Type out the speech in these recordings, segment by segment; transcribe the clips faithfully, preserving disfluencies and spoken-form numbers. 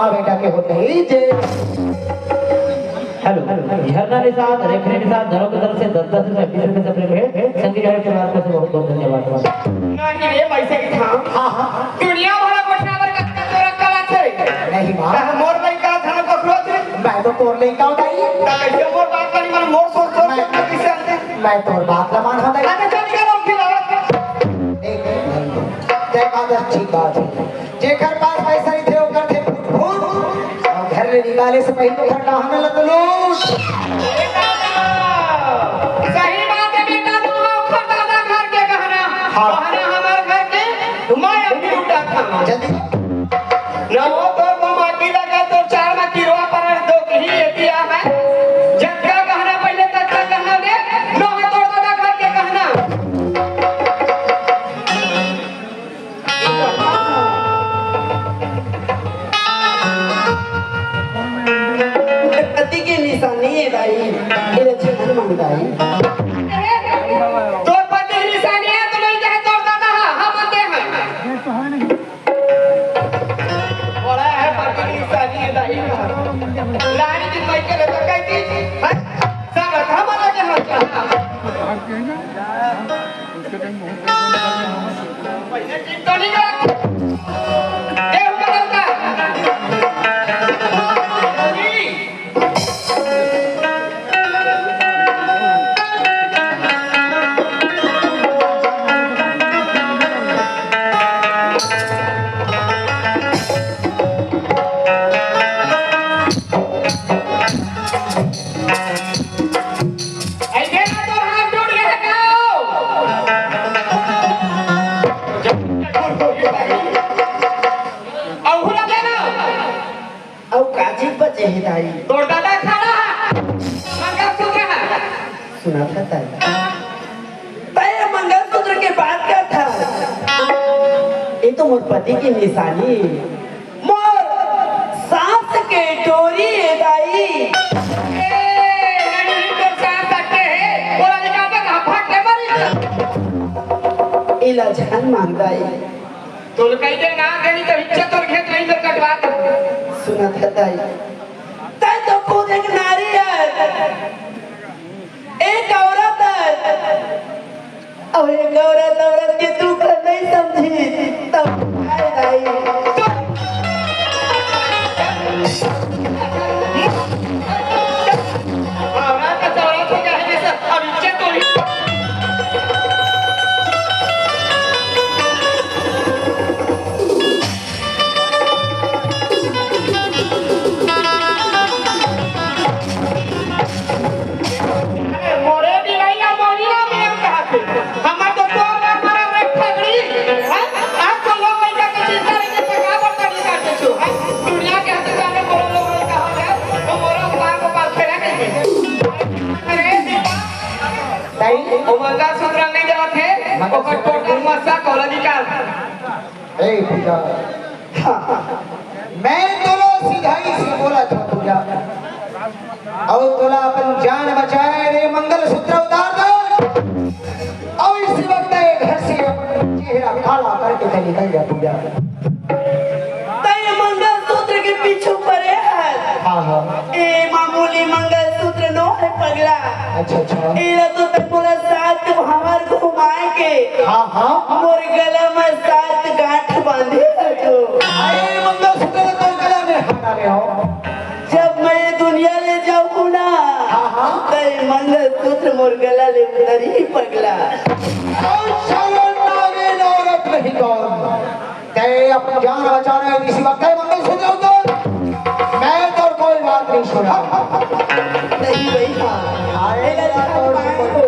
हाँ बेटा, के होत नहीं जे। हेलो, झरना निषाद, रेफरी निषाद, दोनों की तरफ से दस दस रुपए, बीस रुपए सबके भेंट। संगीत डायरेक्टर आपको से बहुत बहुत धन्यवाद। नहीं रे, वैसे ही था। हाँ, हाँ, हाँ। दुनिया भर गोठिया बर कतका तोरा कला छे। नहीं बा। ता मोर लइका धन पकड़ो छे। मैं तो तोर लइका हूँ दाई। ता कैसे मोर बात नहीं मन मोर सोच सोच मैं, के कैसे आते? मैं तोर बात ला मान हूँ दाई। अच्छा, चल निकल, हम फिर आवत हैं। एक, एक, नहीं। जय माता, ठीक बात है। जेकर पास पैसा रहिथे, ओकर थे फुट फुट, अउ घर ले निकाले से पहिले ओकर गहना ल तो लूट। सही बात है बेटा, तो ओकर दादा घर के गहना, हाँ। गहना हमार घर के, मैं अभी लुटा था। जल्दी। न वो तो वो माटी लगा तो चार में किरवा पर दो की ये दिया है। जग्गा गहना पहिले तक का गहना दे, न हो तो दादा घर के गहना। पति के निशानी है दाई, ये लक्षण हनुमान दाई। तोर पति के निशानी है तो नहीं कहे तोर दादा हा, हम आते हैं। बड़ा है पति के निशानी है दाई। लाड़ी की माई के लिए तो कहती, हाँ? सब हमारा के हाथ का। ऐसे ना तोर हाथ टूट गया है का? अउ हुला देना। अउ का चीज बचे हे दाई? तोर दादा खड़ा है। मंगलसूत्र है। सुना था दाई। तय मंगलसूत्र के बात करत हस। ये तो मोर पति की निशानी है। मोर सास के डोरी ए दाई। ए, नहीं तो सास सके हे, ओला निकाल के कहाँ फाट ले मरी? इला झन मान दाई। तोल कही दे ना, देनी तो इच्छा तोर खेत नहीं तो कटवा दे। सुना था दाई, तय तो खुद एक नारी है। एक औरत है, अउ एक औरत औरत के दुख नहीं समझी, तब काय दाई? औरत तो औरत हो जाए, जैसे अब इज्जत तो ही। अरे मोरे बिलैया मोरिया में कहा थे, हमर तो तोर ना मरब रे ठगड़ी, हैं? आज तो लोग लइका के चिंता लेके पका बर्तन निकाल के छो, हैं? दुनिया के हद जाने मोरो लोग लइका हो जाए, तो मोरो उतार को पार खेला नहीं है। अरे दीपा, ताई? ओ मंगलसूत्र नहीं देवत है, ओकर टोटल मस्सा कोला निकाल। ए पूजा, हाँ, मैं तोला सिधाई से बोला था पूजा, अउ तोला अपन जान बचाए रे मंगलसूत्र उतार दे, अउ इसी वक्त ये घर से अपन चेहरा काला करके ते निकल जा पूजा। तय मंगलसूत्र के पीछू परे है। हाँ, हाँ। ए मामूली मंगलसूत्र नो है पगला। अच्छा, अच्छा। एला तो तय मोला सात भांवर घुमाए के हाँ, हाँ। मोर गला में सात गांठ बांधे हस। अरे मंगलसूत्र तो गला में हटा रहे हो। जब मैं दुनिया ले जाऊँ ना, हाँ, हाँ। तय मंगलसूत्र मोर गला ले उतरही पगला। और साला नागिन औरत नहीं कौन? तय अपन जान बचाना है, किसी वक्त है मंगलसूत्र उतार। मैं तो कोई बात नहीं सुना। नहीं भैया, अरे मेरा यार, जान और मार दो।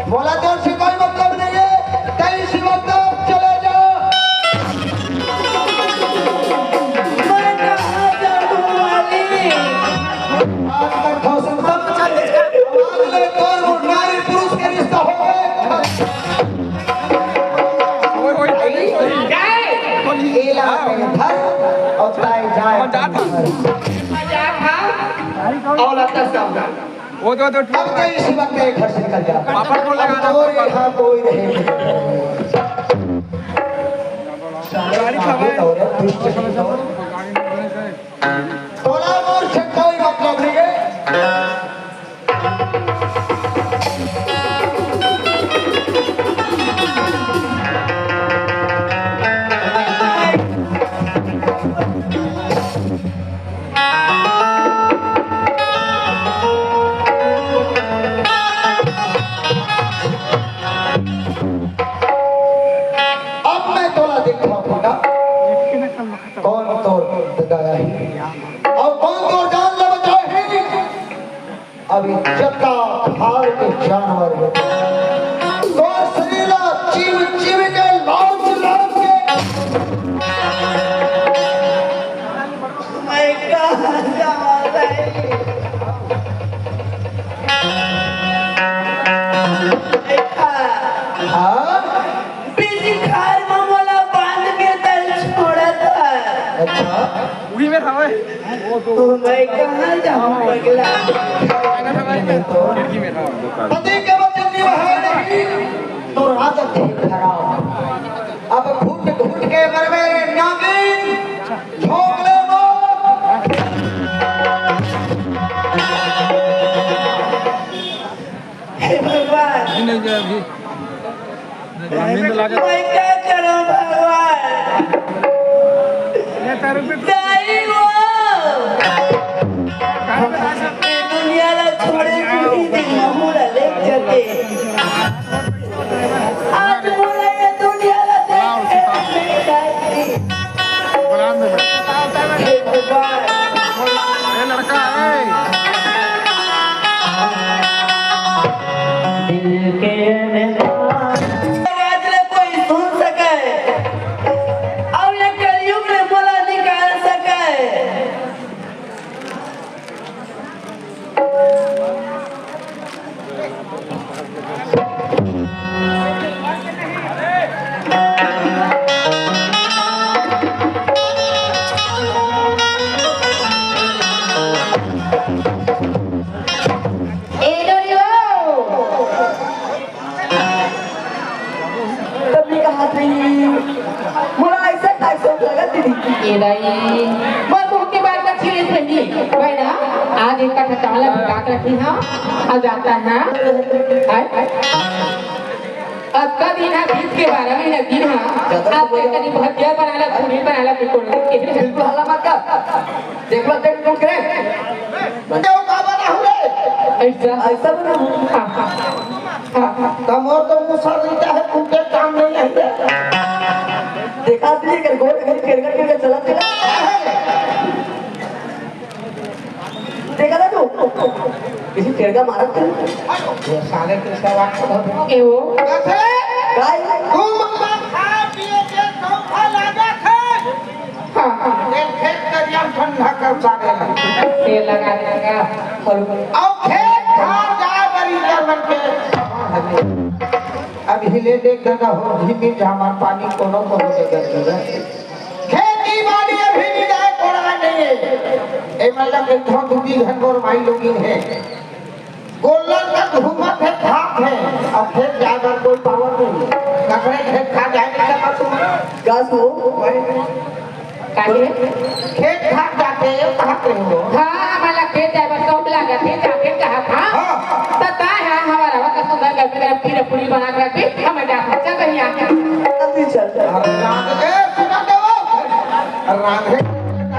बोला तो से कोई मतलब नहीं है, तय इसी वक्त चले जाओ। मैं कहाँ जाऊँ वाली? आज तक ठोसन सब चले। आज ले तोर नारी पुरुष के रिश्ता हो गए। एला अपन धर अउ ताय जाय अपन घर। वो तो, तो अब तो इसी वक्त घर से निकल जा। पापड़ कौन लगा अब था? तोरे यहाँ कोई नहीं। आगे तोरे दुष्ट ही तो। तोला मोर से कोई मतलब नहीं है। अब मैं तोला दिखाऊंगा, कौन तोर दया है और कौन तोर जान ला बचाए है। अभी जत्ता खार के जानवर हो, तोर शरीर ला चीव चीव के, लौच लौच के। मैं कहाँ जावत हँव? हाँ? बीच खार म मोला बांध के तैं छोड़त हस। अच्छा। उही में हवय। तो मैं कहाँ जाहूँ पगला? खिड़की में हवय। पति के वचन निभाए नहीं, तो आदत ही खराब। अब घुट घुट के मरबे नागिन, झोंक ले मौत। हे भगवान, नहीं, नहीं, अभी नींद लागत। मैं क्या करूं भगवान? दाई वो, ये दुनिया ला छोड़े भी दिन मुहूर्त ले जाते। आज मोला ये दुनिया ला देख के हे भगवान। ए लड़का, ए। दिल के अरमान। आवाज ले कोई सुन सके, अउ ये कलयुग ले मोला निकाल सके। ए डोरियो। तब मैं कहा थी, मोला ऐसा खाए शौक लगत दीदी। ए दाई, मैं मुंह के बात अच्छी नहीं सुनी। मैं ना आज एक कट्ठा चावल भिगा के रखी हूँ, अब जाता है। आय? अतका दिन हा बीत के बारह महीना दिन हा, ज्यादा से आप बोलो। कहीं भजिया बना ला, पूरी बना ला, पकौड़े के बिल्कुल हल्ला मत कर। देख लो, देख लो, करे। बजाओ का बना हूँ रे? ऐसा। ऐसा बना हूँ। हाँ, हाँ। हाँ, हाँ। त मोर तो मुसर नहीं चाहे, कुत्ते काम नहीं है। देखा दिए कर गोल, कर, कर, कर, कर चला, चला। देखा था तू? किसी टेड़का मारत थे? ये साले के सवाल तो बहुत। ए वो। कैसे? गाय। तू मामा खा पिए के सोफा लागत है। हाँ, हाँ। एक खेत करिया ठंडा कर सारे। तेल लगा देगा। और खेत खा जाए बरी कर मन के। अब हिले देख दादा हो, धीमी झामार पानी कोनो कोनो जगह जगह। खेती बाड़ी अभी निंदाए कोड़ाए नहीं है। ए मतलब एक ठो दू तीन घन गोर माई लोगिन है। गोल्लर तक घूमत है, खात है। अब खेत जाए बर कोई पावर नहीं है। ककरे खेत खा जाए नहीं सकत हो। का सो? वही। काहे? खेत खार जाते, ये कहत रहे हो। हाँ, मला खेत जाए बर शौक लागत हे, जाके कहत हाँ। हाँ। त ताय हा हमारा वक्त सुंदर घर पे पूरा पूरी बना के रखबे, हम जात हन, चल बहिया। जल्दी चल। अरे रात के सुना दे वो। अरे रात के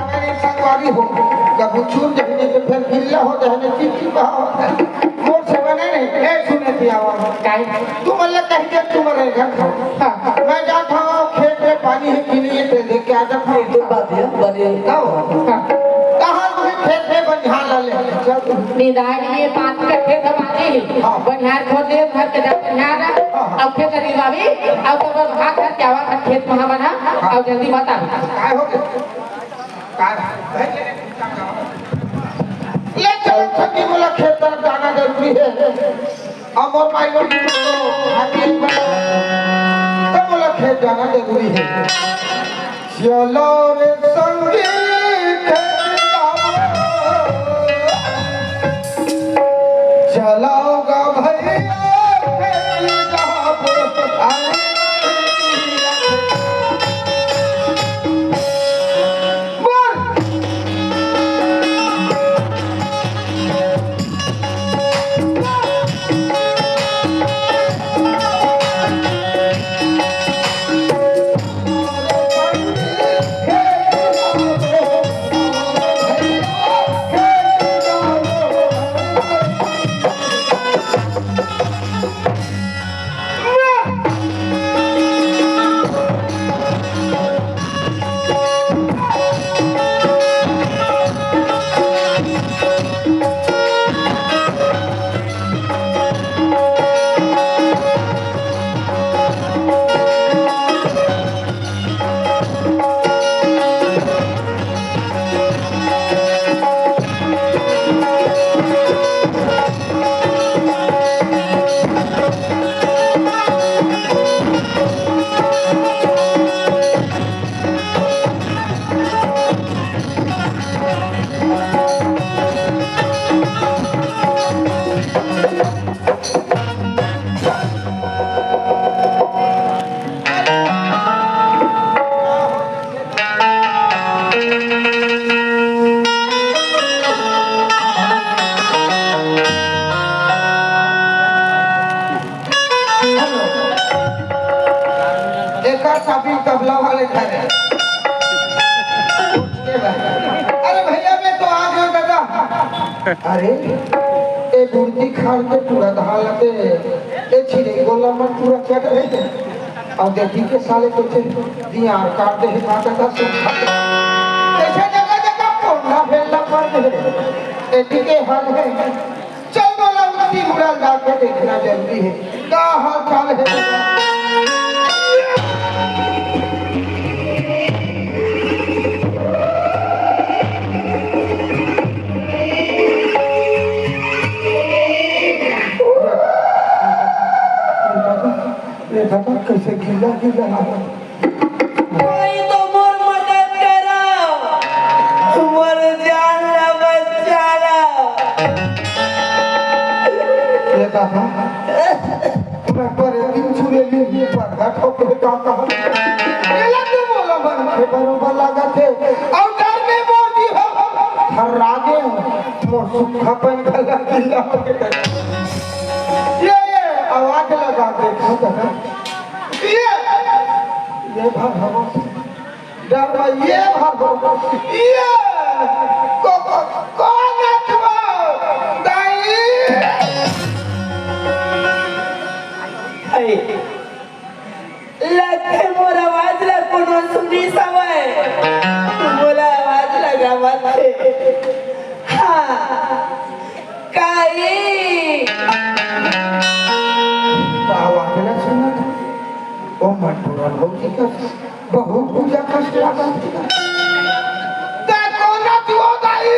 मेरी संगवारी हो, कभू छूट जाने के फिर गिल्ला हो जाने, चिपचिपा हो। मोर से बने नहीं, ए सुने पियावा। काहे? तू मतलब कहीं के तू मरे घर खाओ। हाँ। मैं जात हँव खेत में पानी हे कि नहीं हे, तेला देख के आ जात हँव। एक दो बात हे, बने। का हो? हाँ। कहाँ तुम खेत में बनिहार ला ले? चल तू। निदाई ये पाँच का खेत हमारे ही। हाँ। बनिहार खोज ले, घर के जा बनिहार ना। हाँ, हाँ। अब खेत नहीं बाबी, अब तो बस भाग घर के आवा, खेत में बना, हाँ। अब जल्दी मत आ। काय हो गया? काय? ले चलो, छठी मोला खेत तरफ जाना जरूरी है। अब मोर माई लोग की तो हाथी एक बार, तब मोला खेत जाना जरूरी है। चलो रे संगी खेत जाओ, चलाओगा भैया खेत जाओ। एकर चाबी तबला वाले घर हे। अरे भैया, मैं तो आ गया दादा। अरे, ए गुड़ती खाड़ के पूरा धान लगे, ए छिरे गोला मन पूरा चट रहे। अउ देखी के साले कुछ दियार काट दे हे, माता का सुख। ऐसे जगह जगह कोंडा फैलना पड़ रहे। एती के हाल हे। चल बोला, उतनी मुड़ा जाके देखना जरूरी हे। का हाल चाल हे? ए दादा, कैसे गीला गीला हाथ। कोई तो मोर मदद करो, मोर जान ला बचा ला। ए दादा, मैं परे दिन छुरे ली, परदा ठोके का कहा। ए लगे मोला मन के बरोबर लागत हे, अउ डर में मोदी हो, हर रागे, मोर सुखा पन गला गीला। ये, ये आवाज लगा के देखो तो ना। ये, ये भर हवा। डर में ये भर हवा। ये, को, को, कौन है तुम्हारा? दाई। ऐ, लगथे मोर आवाज ला कोनो सुनिस हवय। मोला आवाज लगावत हे। हाँ। काई। का आवाज ला सुनत? ओ मंटूरा भौजी का बहुत पूजा कस लागत हे। ते कोन अस ओ दाई?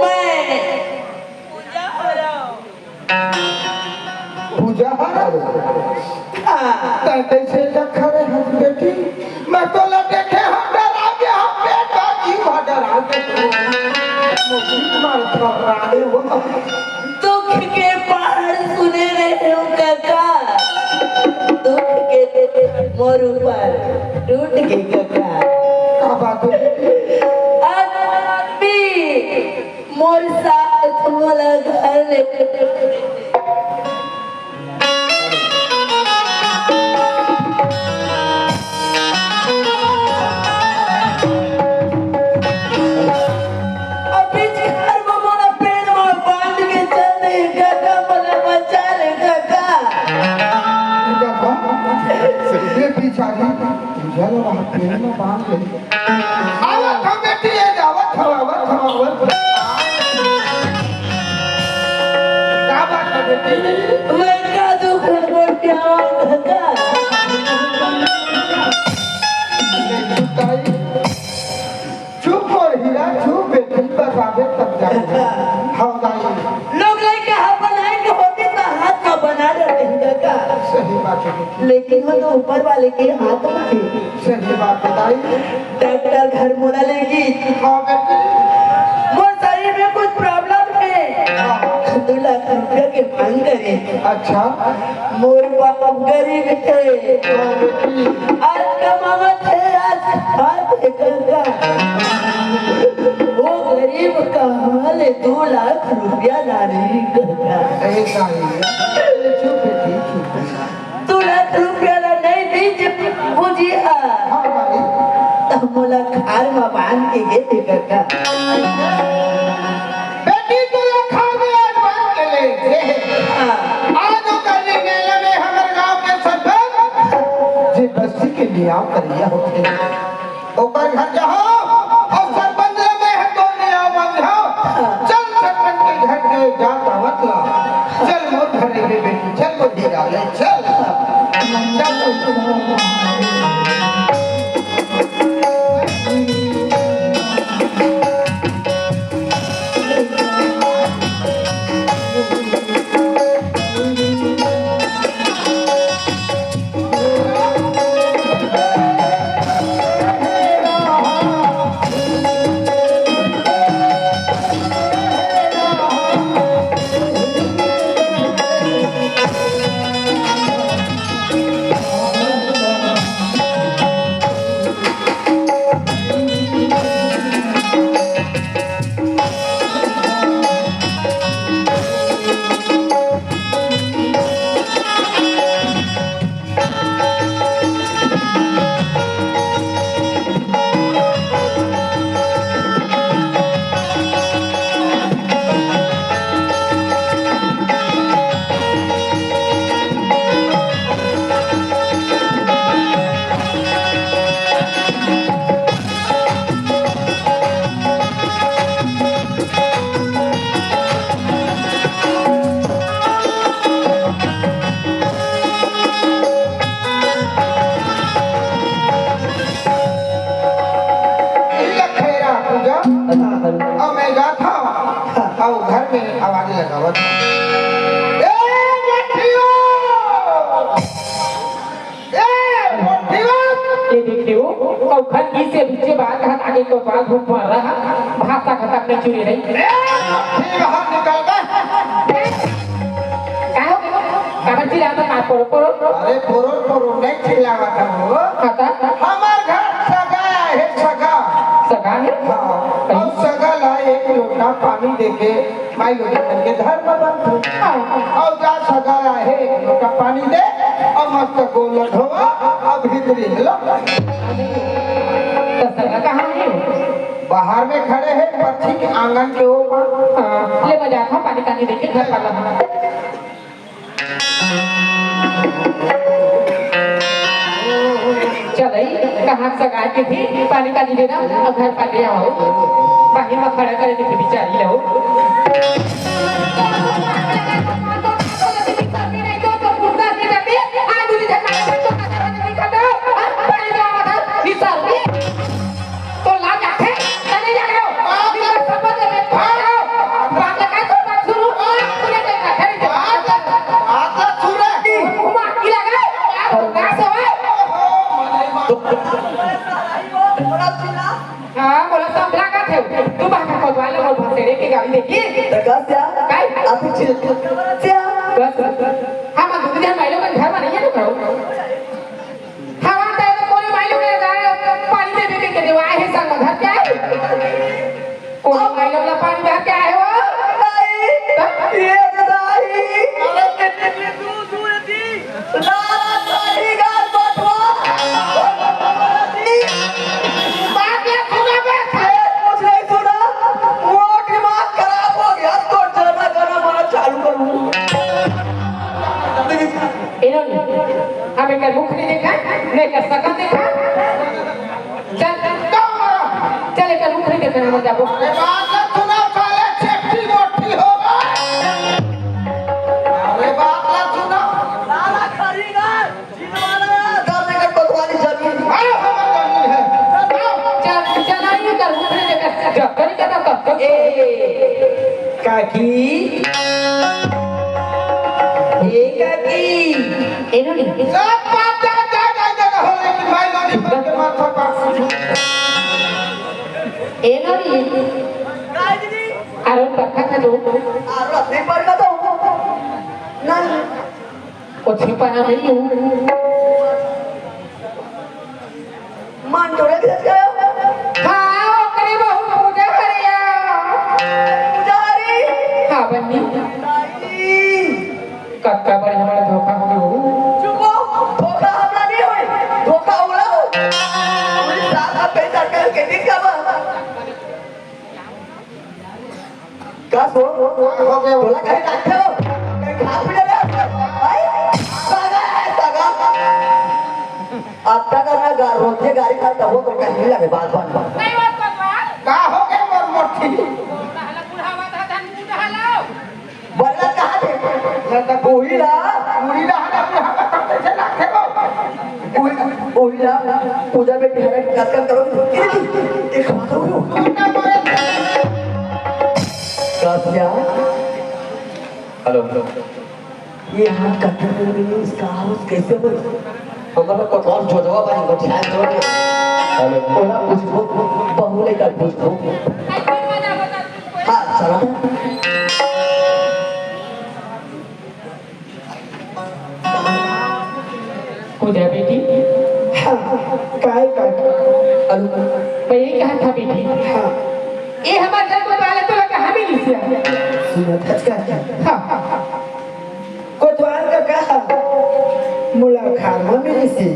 मैं पूजा हरव। पूजा हरव? हाँ। तैं कैसे एला खड़े हस बेटी? मैं तोला देखे हँव डरा गे हँव बेटा, जीव ह डरा गे। मुझे मार घबराने वो। दुख के पहाड़ सुने रहेंव कका, दुख के मोर ऊपर टूट गे कका। का बात हे? आज भी मोर साथ मोला घर ले। अभी घर में मोला पेड़ में बांध के चल दे, काका मोला बचा ले, काका। ये बिचारी, तुझे लगा पेड़ में बांध ले। आवत हँव बेटी, ए आवत हँव, आवत हँव, आवत हँव। का बात हे बेटी? मैं का दुख है, मैं क्या होता? चुप और हीरा चुप, बेटी बतावे तब जाएगा। हाँ दाई। लोग लइका हाथ बनाए के होते त हाथ म बना देते हैं काका। सही बात हे बेटी। लेकिन वो तो ऊपर वाले के हाथ में है। सही बात हे दाई। डॉक्टर घर मोला लेगी। हाँ बेटी। मोर शरीर में कुछ प्रॉब्लम है। हाँ। दो लाख रुपया के मांग करे। अच्छा। मोर बाप गरीब हे। हाँ बेटी। आज कमावत हे, आज खात हे काका। वो गरीब कहाँ ले दो लाख रुपया लाही काका? ऐसा ही। चुप बेटी, चुप। दू लाख रुपया ला नइ दीस बुझिया। हाँ, भाई। त मोला खार म बांध के गे हे कका। बेटी, तोला खार म आज बांध के ले गे हे। हाँ। आज ओकर ले मेला में हमर गांव के सरपंच जी बस्ती के नियाव करिया होथे। ओकर घर जाहूं अउ सरपंच ल मैं ह तोर ले आव मंझाव। चल सरपंच के घर के जात आवत ला। चल मोर घरे रे बेटी, चल मोर हीरा ले, चल। चल। अउ मैं जात हंव अउ घर में आवाज लगावत हंव, "ए मोठियो! ए मोठियो!" ये देखियो, अउ घर की से पीछे बात कहत आगे कोतवाल भूख मर रहा, भाषा खतम नहीं चुरी नहीं। ए मोठी, बाहर निकल बे। का हो गया? काबर चिल्लात हस पोरो पोरो? अरे पोरो पोरो नहीं चिल्लावत हंव। हाँ त? हमर घर सगा हे, सगा। सगा हे? हाँ। अउ सगा ला एक लोटा पानी देके माई लोगन के धर्म बनथे। हाँ। अउ जा सगा हे, एक लोटा पानी दे, अउ मस्त गोड़ ल धोवा, अउ भीतरी ला। त सगा कहाँ हे? बाहर में खड़े हे, पक्षी के आंगन के ओ पार। हाँ, ले मैं जात हंव, पानी तानी देके घर पाला। चलई, कहाँ सगा के भी पानी तानी देना, अउ घर पाले आवा। बाहिर में खड़ा करे दिखे बिचारी ला। तो लाज आथे, चले जा रहे हो। निम्न संबंध में खड़ा हो। बात का तो बात सुनो। पूरे दिन का खरीदे। बात, बात सुन रहे। घुमा, की लगा? और कहाँ से हो? हाँ, बोला, सब लगा थे। तू बात का कोतवाल और भसेड़े की गाड़ी देखी? तो कस क्या? काई? अभी चिल-, क्या? बस। हम दूध जन माइलों में घर में नहीं है, तो करो। हवा तय तो कोने माइलों में जा, पानी दे दे के देवा है संग धर के आए। कोने माइलों ला पानी धर के आए हो? नहीं। तब? ये तो नहीं। रात नहीं गाल बटवा। बात ये सुना बे। ये कुछ नहीं सुना। वो दिमाग खराब हो गया, तो जरा जरा मारा चालू करूँ। इन्होंने हम एकर मुख नहीं देखा, न एकर शकल देखा। चल, चल, चल, एकर मुख नहीं देखा, हम जाबो। अरे बात ला सुना, साले चेपटी मोटी हो गए। अरे बात ला सुना। साला खरीदार, जिनवाला, दस एकड़ कोतवाली जमीन। अरे हमार जमीन है। चल, चल, आई एकर मुख नहीं देखा। जब करी करता तब। ए, काकी, ए काकी, ए नोनी। सब बात जा, जा, जा, जा, हो, लेकिन मैं नोनी पर के माथा पर। ए नोनी। अरे बरखा था तो। अरे नहीं बरखा था। नहीं। कुछ पहना नहीं हूँ। मन थोड़े खिसक गयो। हाँ, ओकरे बहू पूजा करिया। पूजा हरी। हाँ, बन्नी। दाई। कक्का बड़े हमारा धोखा हो गयो। चुप हो, धोखा हमरा नहीं होई, धोखा उड़ा। पूरी साथ आप पैसा करके दिन का बा। का सो? हो गया। तोला कहीं लागथे हो? कहीं खा पी ले रे? भाई, सगा है, सगा। अब तक ना गा-, रोज ये गाड़ी खा तब वो तो कहीं नहीं लगे, बात, बात, बात। नहीं बात, बात, बात। का हो गया मोर मोटी? बुढ़ावा था, धन बुढ़ा लो। बल्ला कहाँ थे? ना तो बूढ़ी ला। बूढ़ी ला, ना बुढ़ावा था, कैसे लागथे हो? ओही, ओही ला पूजा बेटी हरे कतका करो, एक बात हो। कासिया। हेलो। ये हाथ कटने में इसका आवाज कैसे हो? हमारा कोतवाल जोजवा भाई को ध्यान दो। हेलो। ओला पूछबो, बहू लेकर पूछबो। हाँ, चलो। पूजा बेटी। हाँ, काय, काय? अनु। मैं ये कहा था बेटी। हाँ। ये हमारे घर को वाले तो लगा हमें नहीं सिया। सुना था क्या? हाँ। कोतवाल का कहा? मोला खारमा मिलिस हे।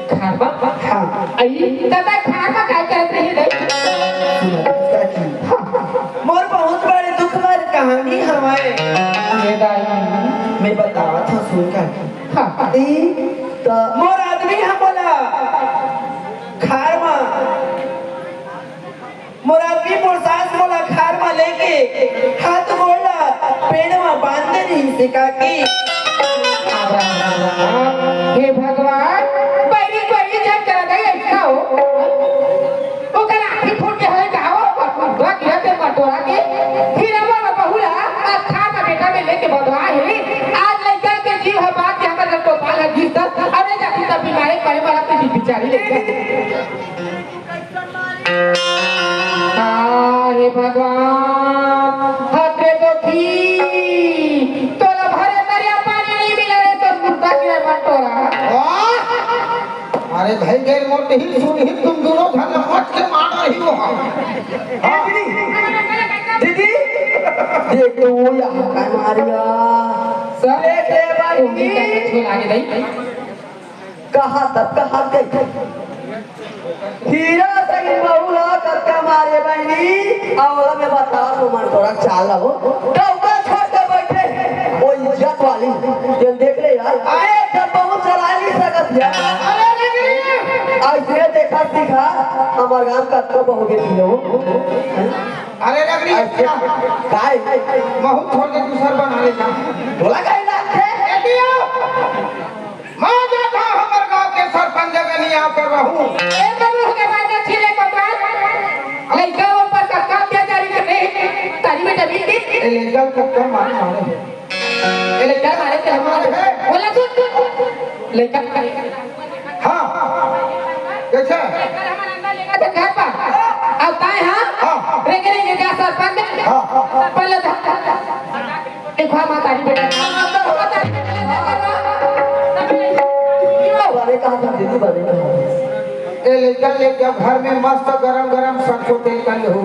खारमा? हाँ। अई, त मैं खारमा काय करत रही रे? सुना, काकी। हाँ। मोर बहुत बड़े दुख भर कहानी हवय। ये दाई। मैं बतावत हूँ, सुन काकी। हाँ। ई, त मोर आदमी ह मोला खारमा मोर आदमी, मोर सास मोला खार म लेके हाथ गोड़ ला पेड़ म बांध दे रहिस हे काकी। हे भगवान, बइरी, बइरी झन करा दे अइसना हो। ओकर आँखी फूट के होय का हो? और कुछ बात रहते मत। भगवान हे, आज लइका के जीव ह बात के हमर गोपाल ह गिस त, अरे जाती त बीमारे पड़े वाला तो जी बिचारी लइका। आ, हे भगवान, हतरे तो थी, तोला भरे तरिया पानी नहीं मिला रे, तो कुत्ता गिरा बटोरा। वाह! अरे भाई, गैर मोटे ही सुन ही तुम दोनों झन लपट के मार रही हो। हाँ। दीदी, दीदी, ये तो वो यहाँ का मारिया। सब देख ले भाई। तुम भी क्या कुछ लागे भाई? कहाँ तक, कहाँ तक? हीरा सही बहू ला कत्ता मारे बहनी, अवला में बताओ तो मन तोरा चाल हो। डौका छोड़ के बैठे, वो इज्जत वाली। ये देख ले यार, अरे जब बहुत चला नहीं सकत यार। अरे नहीं। ऐसे देखा दिखा, हमार गांव कत्ता बहू के दियो। अरे रगड़ी, ऐसे क्या? काय? महू छोड़ के दूसर बना लेता। बोला काय ना थे? ए दियो। मैं जाता हमर गांव के सरपंच जगह नहीं आ कर रहूं। ए बाबू के बात अच्छी ले कोतवाल। लइका ऊपर का काम क्या जारी कर रहे? तारी में जमीन दी। ए लइका को कर मार मारे। ए लइका मारे के हमारे है। बोला सुन। लइका। हाँ। कैसे? अच्छा घर पर। अब ताए हाँ। हाँ। रेंगे रेंगे जा सरपंच। हाँ। सरपंच ले जा। देखो, माता जी बेटा। बारे कहा था दीदी, बारे कहा था। ए लइका ले जब घर में मस्त गरम गरम सरसों तेल कर लहू।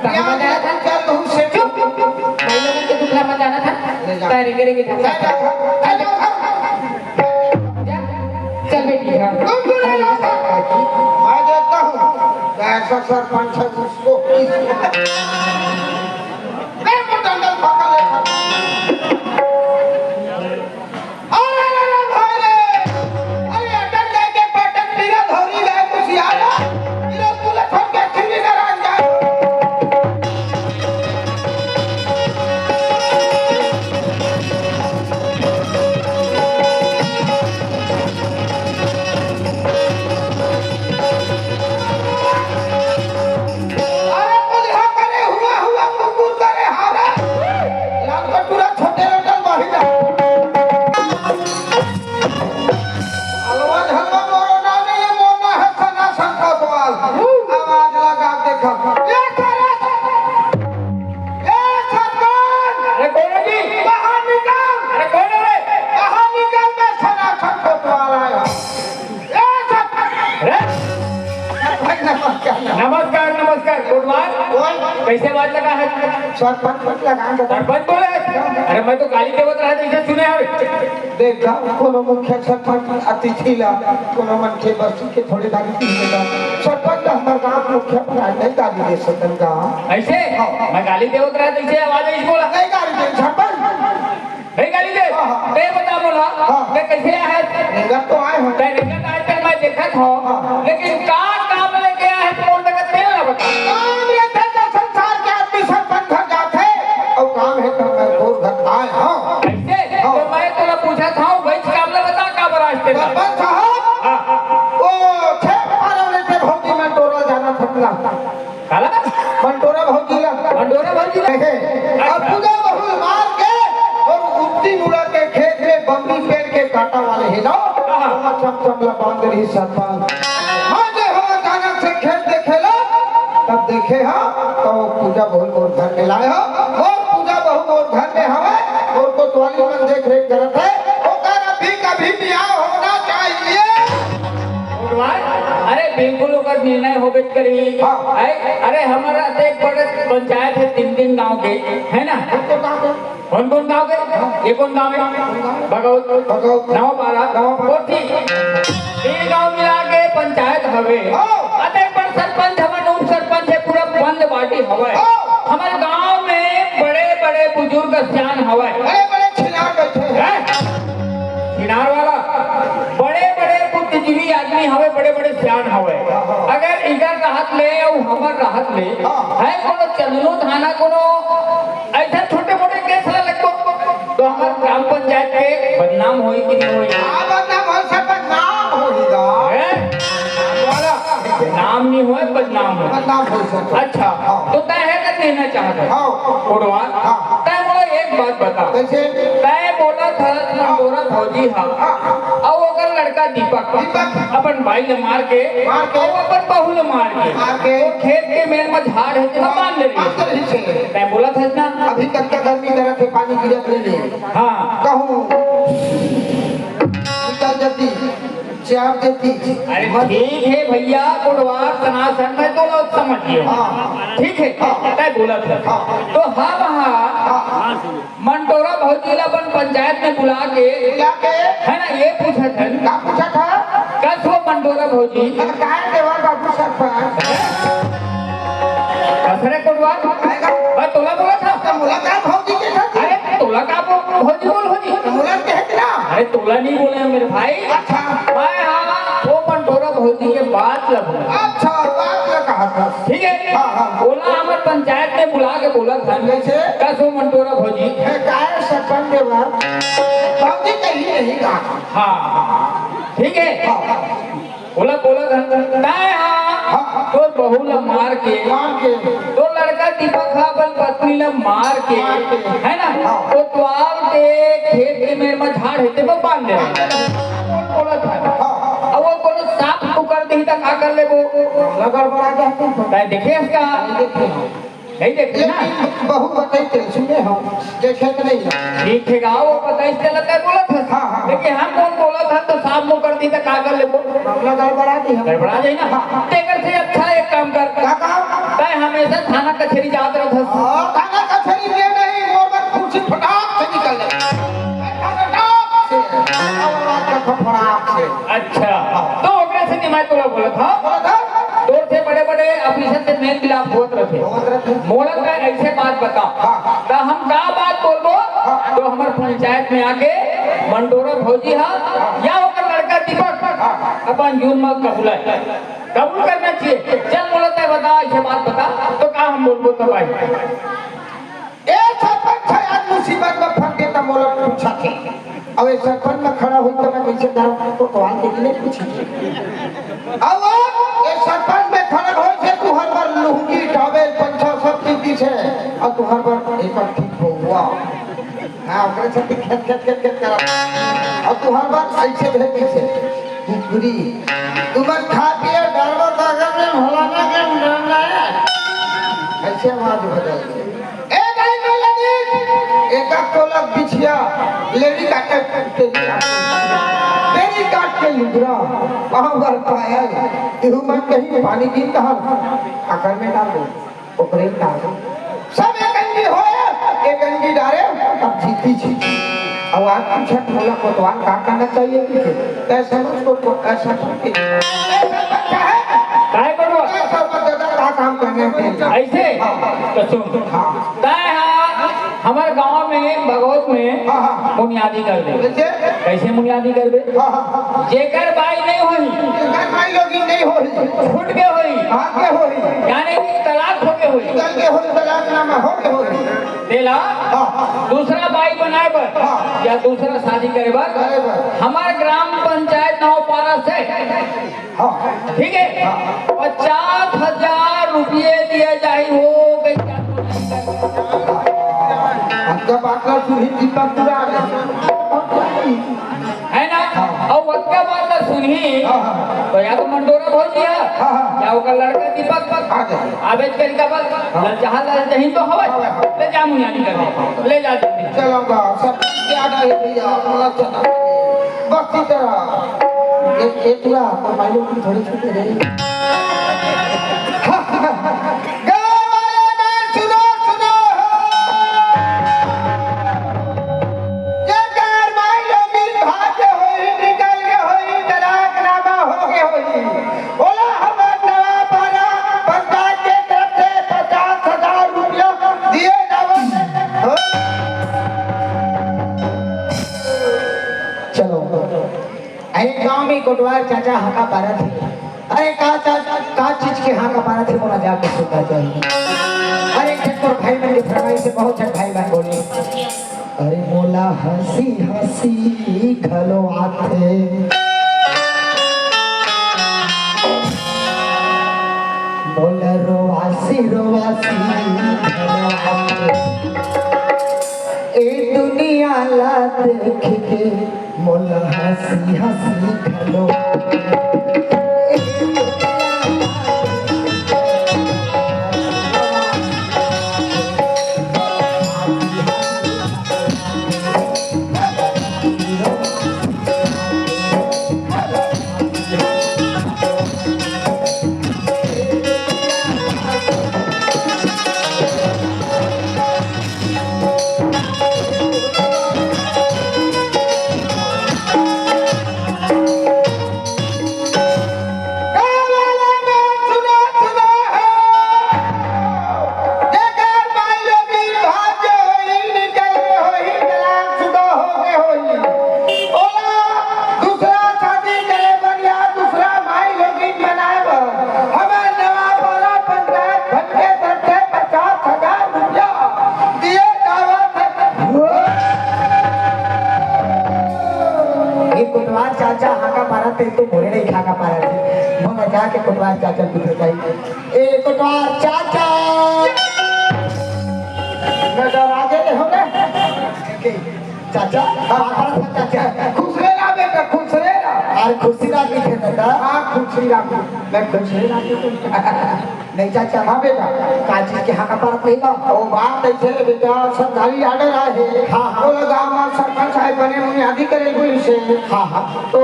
कहाँ मजा आया था? चल लहू से। चुप। भाई लोगों के दुखला मजा आना था। ले जा। तारी करेंगे। ले जा। ले जा। जा। चल बेटी, हाँ। तुम क्यों नहीं लाता? मैं देता हूँ। ऐसा सरपंच है उसको। मैं वो डंडल पकड़ लेता। अरे, अरे, अरे, भाई रे। अरे, अटक जाए के पाटन पीरा धौरी जाए कुछ यार। पीरा तू लखन के खिली नारायण जाए। अरे, बुढ़ा करे हुआ, हुआ कुकुर करे हारा। लाल कटोरा छोटे रटल बाहिरा। अलवा झलवा मोरो नाम नहीं, ये मोना है सनासन कोतवाल। आवाज लगा देखो। ये सारा, ये सरपंच। अरे कौन है जी? बाहर निकल। अरे कौन है रे? बाहर निकल, मैं सनासन कोतवाल आया। ए, सरपंच! अरे! सरपंच नमस्कार। नमस्कार, नमस्कार। गुड मॉर्निंग। बोल। कैसे आवाज लगा है? सरपंच मत लगा, सरपंच। सरपंच बोले? अरे, मैं तो गाली देवत रहा, तो इसे सुने हवे। देख, गाँव कोनो मुखिया सरपंच अतिथि ला, कोनो मनखे बस्ती के थोड़े गाली दी देगा। सरपंच ला हमर गाँव मुखिया पर आज नहीं गाली दे सकन का। ऐसे? हाँ। मैं गाली देवत रहा, तो इसे आवाज नहीं बोला। नहीं गाली दे, सरपंच। नहीं गाली दे? हाँ, हाँ। ते बता मोला, हाँ। ते कैसे आए? रेंगत तो आए हो। ते रेंगत आए तक मैं देखत हो, हाँ। लेकिन का काम लेके आए तो बोल तक तेल ना बता। काम ये थे तो संसार के आदमी सरपंच घर जाते, और काम है तो मैं तोर घर आए, हाँ। कैसे? हाँ। तो मैं तोला पूछा था, वही काम ले बता का बराज तेरा? सरपंच साहब, हाँ। वो छह पारव लेते भौजी में टोला जाना फटना। काला? मंटोरा भौजी ला। मंटोरा भौजी ला। देखे, अब पूजा बहुल मार के और उत्ती मुड़ा के खेत में बम्बी पेड़ के काटा वाले हे ना, हाँ। वहाँ चमचम ला बांध रही सरपंच। हाँ, जे हो अचानक से खेत देखे ला, तब देखे हाँ, तो पूजा बहुल मोर घर में लाए हो, और पूजा बहुल मोर घर में हवे, और कोतवाली मन देख रेख करत है, ओकर अभी कभी बियाह होना चाहिए। भगवान, अरे बिल्कुल ओकर निर्णय होबे करी। हाँ। है? अरे हमारा तो एक बड़े पंचायत है तीन तीन गांव के, है ना? कौन कौन गांव के? कौन कौन गांव के? ये कौन गांव है? बगौत, बगौत। नवापारा, नवापारा। कोठी। तीन गांव मिला के पंचायत हवे। हाँ। अतेक बड़ सरपंच हवन, उप सरपंच है, पूरा बंद बाटी हवे। हाँ। हमारे गांव में बड़े बड़े बुजुर्ग सियान हवे। बड़े बड़े छिनार बैठे हैं। हैं? छिनार वाला, बड़े-बड़े बुद्धिजीवी आदमी हवे, बड़े-बड़े सियान हवे। अगर इधर रहत ले अउ हमर रहत ले, हाँ। है कोनो चंदनू थाना कोनो ऐसा छोटे-मोटे केस ला लगबो, तो हमर ग्राम पंचायत के बदनाम होई कि नहीं होई? हाँ, बदनाम होई, सब बदनाम होई गा। हैं? वाला। नाम नहीं होए, बदनाम होए। बदनाम होई सब। अच्छा, हाँ। तो तय है कि देना चाहत है? हाँ। कोटवार? हाँ। तय बोला एक बात बता। कइसे? तैं बोलत हस मंटोरा भौजी ह, हाँ। अउ ओकर लड़का दीपक ह, दीपक। अपन बाई ल मार के, मार के। अउ अपन बहू ल मार के, मार के। ओ खेत के मेड़ म झाड़ हे, तेमा बांध दे रहिस। बांध दे रहिस हे। तैं बोलत हस ना? अभी तक का गर्मी करत हे, पानी गिरत नइ हे। हाँ। कहूँ निकल जाती, चाप देती। अरे मत ठीक हे भइया, कोटवार सनासन मैं तो समझ गेंव। हाँ। ठीक हे, हाँ। तैं बोलत हस। हाँ। तो हम हा हाँ। मंटोरा भौजी ला अपन पंचायत में बुला के, बुला के? हे ना, ये पूछत हन। का पूछत हस? कस वो मंटोरा भौजी? अरे काय देवर बाबू सरपंच? कस रे कोटवार? काय का? मैं तोला बोलत हँव। त मोला का भौजी कथस? अरे तोला का बो-, भौजी बोल भौजी। त मोला कहे ना। अरे तोला नहीं बोले हैं मेरे भाई। अच्छा। मैं हा वो मंटोरा भौजी के बात ला बोलत हँव। अच्छा, बात ला कहत हस। ठीक हे? हाँ, हाँ। ओला हमर पंचायत में बुला के बोलत हन। कइसे? कस वो मंटोरा भौजी? हे काय सरपंच देवर? भौजी कहीं नहीं का। हाँ, ठीक हे? हाँ। ओला बोलत हन, तैं हा हाँ। तोर बहू ला मार के, मार के। तोर लड़का दीपक हा अपन पत्नी ला मार के, मार के। हे ना? हाँ। कोटवार के खेत के मेड़ म झाड़ हे, तेमा बांध दे। बोल बोलत हन। हाँ। अब वो कोनो सांप पुकार देही त का कर लेबो? गड़बड़ा जाथे। तैं देखे हस का? नहीं देखे। नहीं देखे ना? लेकिन बहू बताइस ते सुने हँव, देखे त नहीं। ठीक हे गा, वो बताइस ते लगता है बोलत हस। हाँ, हाँ। लेकिन हम कोन बोलत हन त सांप मुंह कर दी त का कर लेबो? मामला गड़बड़ा दी हम। गड़बड़ा जाही ना? हाँ। तेकर से अच्छा एक काम कर। का काम? तैं हमेशा थाना कचहरी जात रहत हस। हाँ, थाना कचहरी में नहीं, मोर बर कुर्सी फटाक से निकल जाए। फटाक से। आवाज का फटाक से। अच्छा। हाँ। तो ओकरे से नहीं, मैं तोला बोलत हँव। बोलत हँव। तोर से बड़े-बड़े ऑफिसर से मेल मिलाप होत रथे। होत रथे। मोला त अइसे बात बता। हाँ। त हम का बात बोलबो? हाँ। तो हमर पंचायत में आके मंटोरा भौजी हा या ओकर लड़का दीपक हाँ। अपन जून म कबूला हे। कबूल करना चाहिए। चल मोला तैं बता, अइसे बात बता, तो का हम बोलबो त भाई? ए सरपंच ह, आज मुसीबत म फंस गे त मोला पूछथे। अब ए सरपंच म खड़ा होई त मैं कइसे करँव? कोटवार के नहीं पूछी। अब ए सरपंच म खड़ा होई से तुँहर बर लुंगी, टॉवेल, पंछा सब चीज दिस हे। अउ तुँहर बर एक ठीक बउवा। हाँ, ओकरे से खेत, खेत, खेत, खेत करत। अउ तुँहर बर अइसे भेजिस हे। कुकरी। तुमन खा पिए डरबो त अगर मैं भला ना के डरना है। अइसे आवाज बदल। ए दाई में लगी, एक तोला बिछिया, लेडी काटे तेरी काट, तेरी काट के लुगरा, वहाँ बर पायल, इहू मन कहीं पानी की कहा, अकर में डाल दो, ओकरे में डाल दो। सब एक अंगी होए, एक अंगी डारे, अब जीती जी। अब आज पूछत मोला कोतवाल का करना चाहिए कि तैं समझ को, को ऐसा करके, ऐसा करता है। काय करो? ऐसा मत दादा, का काम करने के लिए। अइसे? हाँ। तो सुन। हाँ। तैं हा हमर गांव में, बगौत में हाँ, हाँ। बुनियादी कर दे। कैसे? कैसे बुनियादी करबे? हाँ, हाँ, हाँ। जेकर बाई नहीं होही, जेकर बाई लोगी नहीं होही, छूट के होही, भाग के होही, यानी कि तलाक हो के होही, निकल के होही, तलाक नामा हो के होही। तेला हाँ। दूसरा बाई बनाए बर हाँ। या दूसरा शादी करे बर करे बर। हमर ग्राम पंचायत नौपारा से हाँ। ठीक है? हाँ। पचास हजार रुपये दिए जाही हो गई। अतका बात ला सुनही दीपक पूरा आ गया। है ना? हाँ। अउ अतका बात ला सुनही, हाँ, हाँ। तो या तो मंडोरा भौजी है, हाँ, हाँ। या ओकर लड़का दीपक पर आ गया। आबेज करी का बस, हाँ। ललचाहा ललचही तो हवय। हाँ, हाँ। ले जा मुनियानी कर दे। ले जा जल्दी। चलो बा, सब क्या डाले भैया, अपना चला। बस की तरह। ये, ये पूरा तो मालूम की थोड़ी छुट्टी रही। गाँव वाले मन सुनो, सुनो। जेकर माई लोगिन भाग के होही, निकल के होही, तलाक नामा हो के होही, ओला हमर नवापारा पंचायत के तरफ से पचास हजार रुपया दिए जावत हे। चलो, अरे गांव में कोटवार चाचा हाका पारत हे। अरे का चा-, का चीज के हाका पारत हे, मोला जाके सुनना चाहिए। अरे एक ठन तोर भाई मन के फरमाइश हे, बहुत झन भाई मन बोले, अरे मोला हंसी हंसी घलो आथे। मोला रोवासी रोवासी घलो आथे। ला देख के मोला हंसी हंसी घलो। जेकर माई लोगिन भाग के होही, निकल के होही, तलाक शुदा होके होही, ओला दूसरा शादी करे बर या दूसरा माई लोगिन बनाए बर हमर नवा पारा पंचायत फंड के तरफ से पचास हजार रुपया दिए जावत हे। ये कोटवार चाचा हाका पारा ते तो मोरे नहीं खाका पारा थे। मोला जाके कोटवार चाचा पूछे चाहिए। ए कोटवार चाचा। मैं डरा गए हो ना? के, चाचा, हाँ, हाँ, चाचा। खुश रहे ना बेटा, खुश रहे ना। अरे खुशी ना की थे दादा। हाँ, खुशी ना की। मैं खुश रहे ना की। नहीं चाचा। हाँ बेटा। का चीज के हाका पारा पहिला? ओ बात ऐसे बेटा, सरकारी order आए हे। हाँ, हाँ। वो लगा हमार सरपंच साहब बने, उन्हें आदि करे कोई से। हाँ, हाँ। तो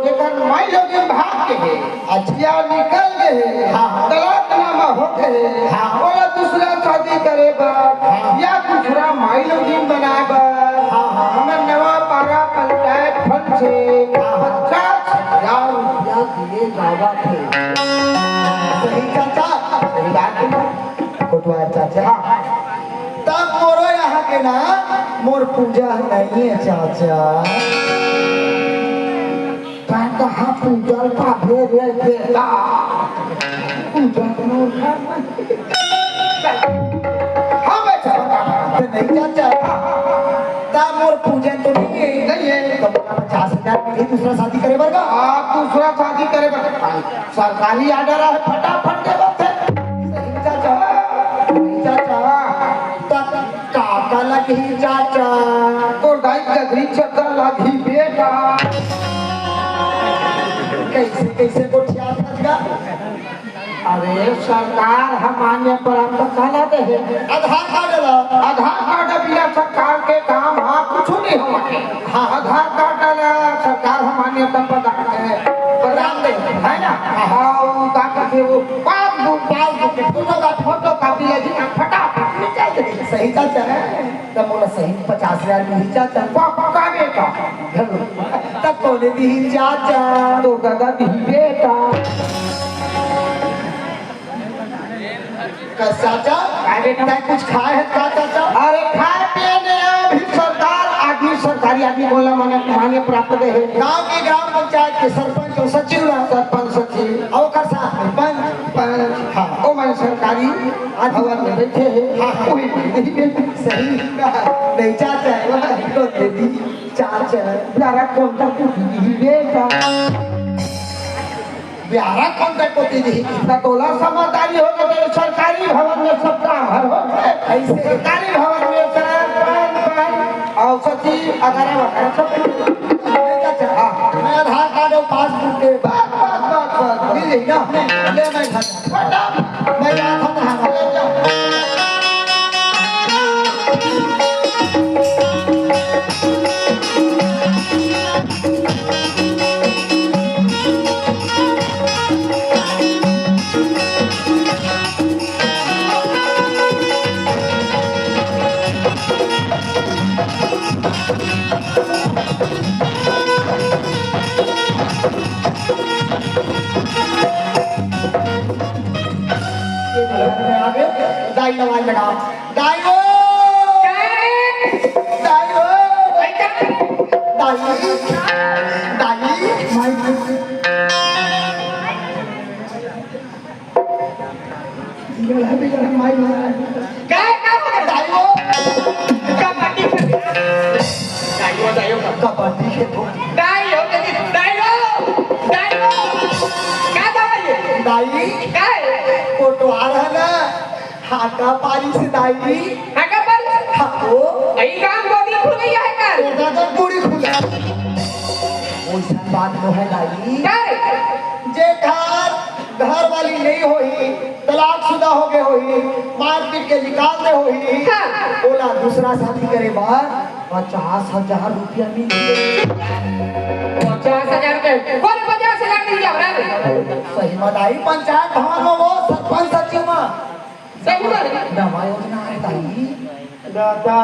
जेकर माई लोगिन भाग के हे, अच्छा। या निकल गए हे, हाँ, हाँ। तलाकनामा हो गए हे, हाँ। ओला दूसरा शादी करे बर, हाँ। या दूसरा माई लोगिन बनाए बर, हाँ, हाँ। हमर नवा पारा पंचायत फंड से, हाँ, हाँ। पचास हजार रुपया दिए जावत हे। सही चाचा, सही बात हे। कोटवार चाचा। हाँ। तब मोरो यहाँ के ना, मोर पूजा नहीं है चाचा। तैं कहाँ पूजल पाबे रे बेटा? पूजल मोर घर में। हाँ बेटा, बता, बता। तो नहीं चाचा। हाँ, हाँ, हाँ। ता मोर पूजन तो नहीं है। नहीं है। तो मोला पचास हजार मिली दूसरा शादी करे बर का? आप दूसरा शादी करे बर। सरकारी order है, फटाफट दे बस। सही चाचा, सही चाचा। तक काका लगी चाचा। तो दाई गगरी चक्कर लगी बेटा। कैसे, कैसे गोठिया फंस गा? अरे, सरकार ह मान्य प्राप्त काला दे हे। आधार कार्ड ला। आधार कार्ड बिना सरकार के काम ह कुछु नहीं होवत हे। हाँ, आधार कार्ड ला सरकार ह मान्यता प्रदान दे हे। प्रदान दे हे, है ना? हाँ, वो का कहते, वो पासबुक, पासबुक के फोटो का, फोटो कॉपी लगी ना, फटाफट निकल दे। सही चाचा। त मोला सही पचास हजार मिलही चाचा। पक्का बेटा। त कोने दिही चाचा? तो दादा दिही बेटा। का चाचा? का बेटा? तैं कुछ खाए है का चाचा? अरे खाए पिए नहीं, अभी सरकार आदमी, सरकारी आदमी बोला माने, मान्य प्राप्त दे हे। गांव के ग्राम पंचायत के सरपंच अउ सचिव ला। सरपंच सचिव। अउ ओकर साथ में पंच। पंच। हाँ। ओ मन सरकारी भवन में बैठे हे। हाँ, हाँ। वही में नहीं बैठे। सही। नहीं चाचा, वह तो दे दी। चाचा, प्यारा कौन था तू दीदी बेटा? प्यारा कौन था को दीदी? ना तोला समझदारी हो तो तेरे सरकारी भवन में सब काम हर हो। ऐसे सरकारी भवन में सरपंच, पंच, अउ सचिव, अगर वगैरह सब। नहीं चाचा, हाँ। मैं आधार कार्ड अउ पासबुक दे। बस, बस, बस, बस, बस। मिल गई ना? ले मैं घर। फटा, मैं जात हंव तहां। ये घर में आ गए, दाई आवाज लगा, दाई हो, दाई हो, दाई, दाई, माई, काय, काय बोलत? दाई हो, कबड्डी खेल. दाई हो, दाई हो, कबड्डी खेल. दाई हो, दाई हो, दाई हो, दाई हो. काय दाई? दाई? काय? कोटवार है ना, हाका पारी से दाई. हाका पारी? हाँ, वो. आई काम को दिन खुल गई है कर. बात तो है दाई। का रे? जेकर घर वाली नहीं होही, तलाकशुदा हो गए होही, मारपीट के निकाल दे होही, हाँ। ओला दूसरा शादी करे बर पचास हजार रुपया मिलही। पचास हजार रुपया? कोन पचास हजार मिल जावरा रे? सही म दाई, पंचायत भवन में वो सरपंच सचिव में सही बात। नवा योजना आए दाई। दादा।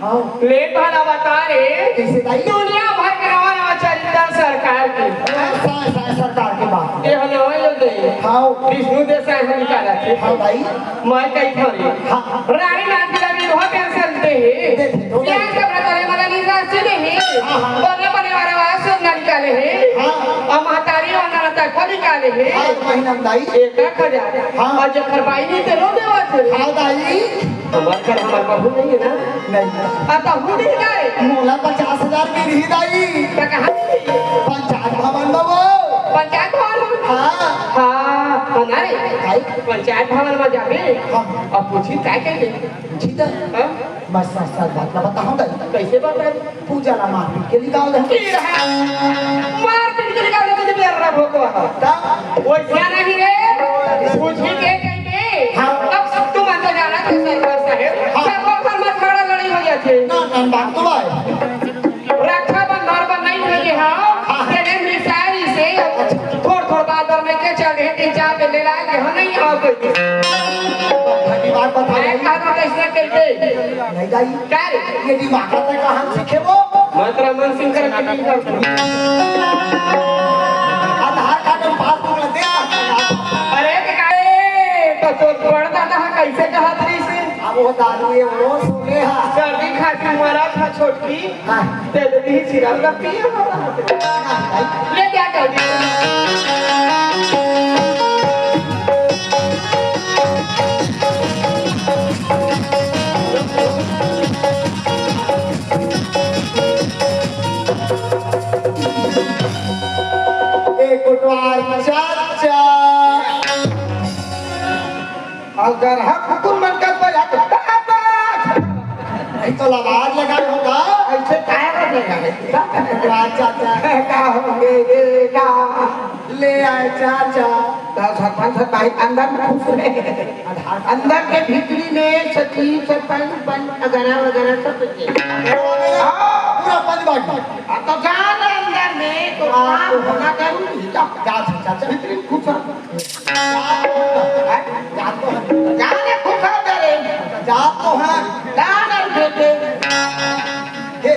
हाँ। ले भला बता रे। कइसे दाई? दुनिया भर के नवा नवा चरित्र सरकार के। हाँ, सा-, सा-, सरकार के बात। ये हलो, ये दे। हाँ। विष्णु देसाई हम निकाला थे। हाँ दाई। मैं कही थोड़ी। हाँ। रानी नाथ गिला विधवा पेंशन दे हे। दे दे, दो ब्याज दाई। का प्रकार है, मला निराश दे हे। हाँ, हाँ। बने बने वाला वाला सब ना निकाले हे। हाँ। और महतारी और नाना तक को निकाले हे। हाँ, महीना में दाई। एक लाख हजार। हाँ। और जब खरपाई नहीं, तेरो देवा थे। हाँ दाई। हमार घर, हमार बहू नहीं है ना? नहीं। अब बहू नहीं जाए। मोला पचास हजार मिलही दाई। तो कहाँ मिलही? पंचायत भवन में वो। पंचायत भवन में? हाँ। हाँ, हमारे दाई। पंचायत भवन में जाबे। हाँ। अब पूछी काय कहिथे? पूछी तो। हाँ? मैं सच सच बात ला बताहूँ दाई। कइसे बताए? पूजा ला मारपीट के निकाल दे। की रहा? मारपीट के निकाल दे, तुझे बेर्रा भोको है। ता? वइसा नहीं रे। पूछी के कहिथे? हाँ। अब सब तुम अंदर जाना थे सरकार साहेब। हाँ। सब लोग पर मत खड़ा लड़ाई हो जाथे। ना, ना, बात तो है। रक्षाबंधन पर नहीं भेजे, हाँ। हाँ। तेरे मिसाइल से थोड़ थोड़ बात और मैं के चल रहे, तीन चार पे ले लाए, यहाँ नहीं आओ कोई। बात बता मैं रही। कहा तो कैसे कहिथे? नहीं दाई। का रे? ये दिमाग आता कहाँ सीखे वो? मैं तो रमन सिंह कर कटिंग कर। आधार कार्ड और पासबुक ला दे। अरे, का रे? तो तोर बड़ दादा हा कैसे कहत रहिस हे? अब वो दारू ये वो सुने हा। सर्दी खांसी मरत हा छोटकी। हाँ। ते दे दी सिरप ला पिए वाला। ले क्या कर दी? ए कोटवार चाचा। अउ गरहा कुकुर मन का तो एक दादा। नहीं तो आवाज लगाए होगा। ऐसे काय कर लेगा? कोटवार चाचा। का हो गे रे का? ले आए चाचा। तो सरपंच साहब भाई अंदर में घुस रहे। अंदर के भीतरी में सचिव, सरपंच, पंच वगैरह वगैरह सब कुछ है। हाँ। पूरा पंच बाकी। अब तो जान अंदर में तो हाँ। काम होना जरूरी है। जा, जा, जा, जा। भीतरी में घुस। जा तो है। जा तो है। जा रे, घुस अंदर रे। जा तो है। जा रे बेटे। हे,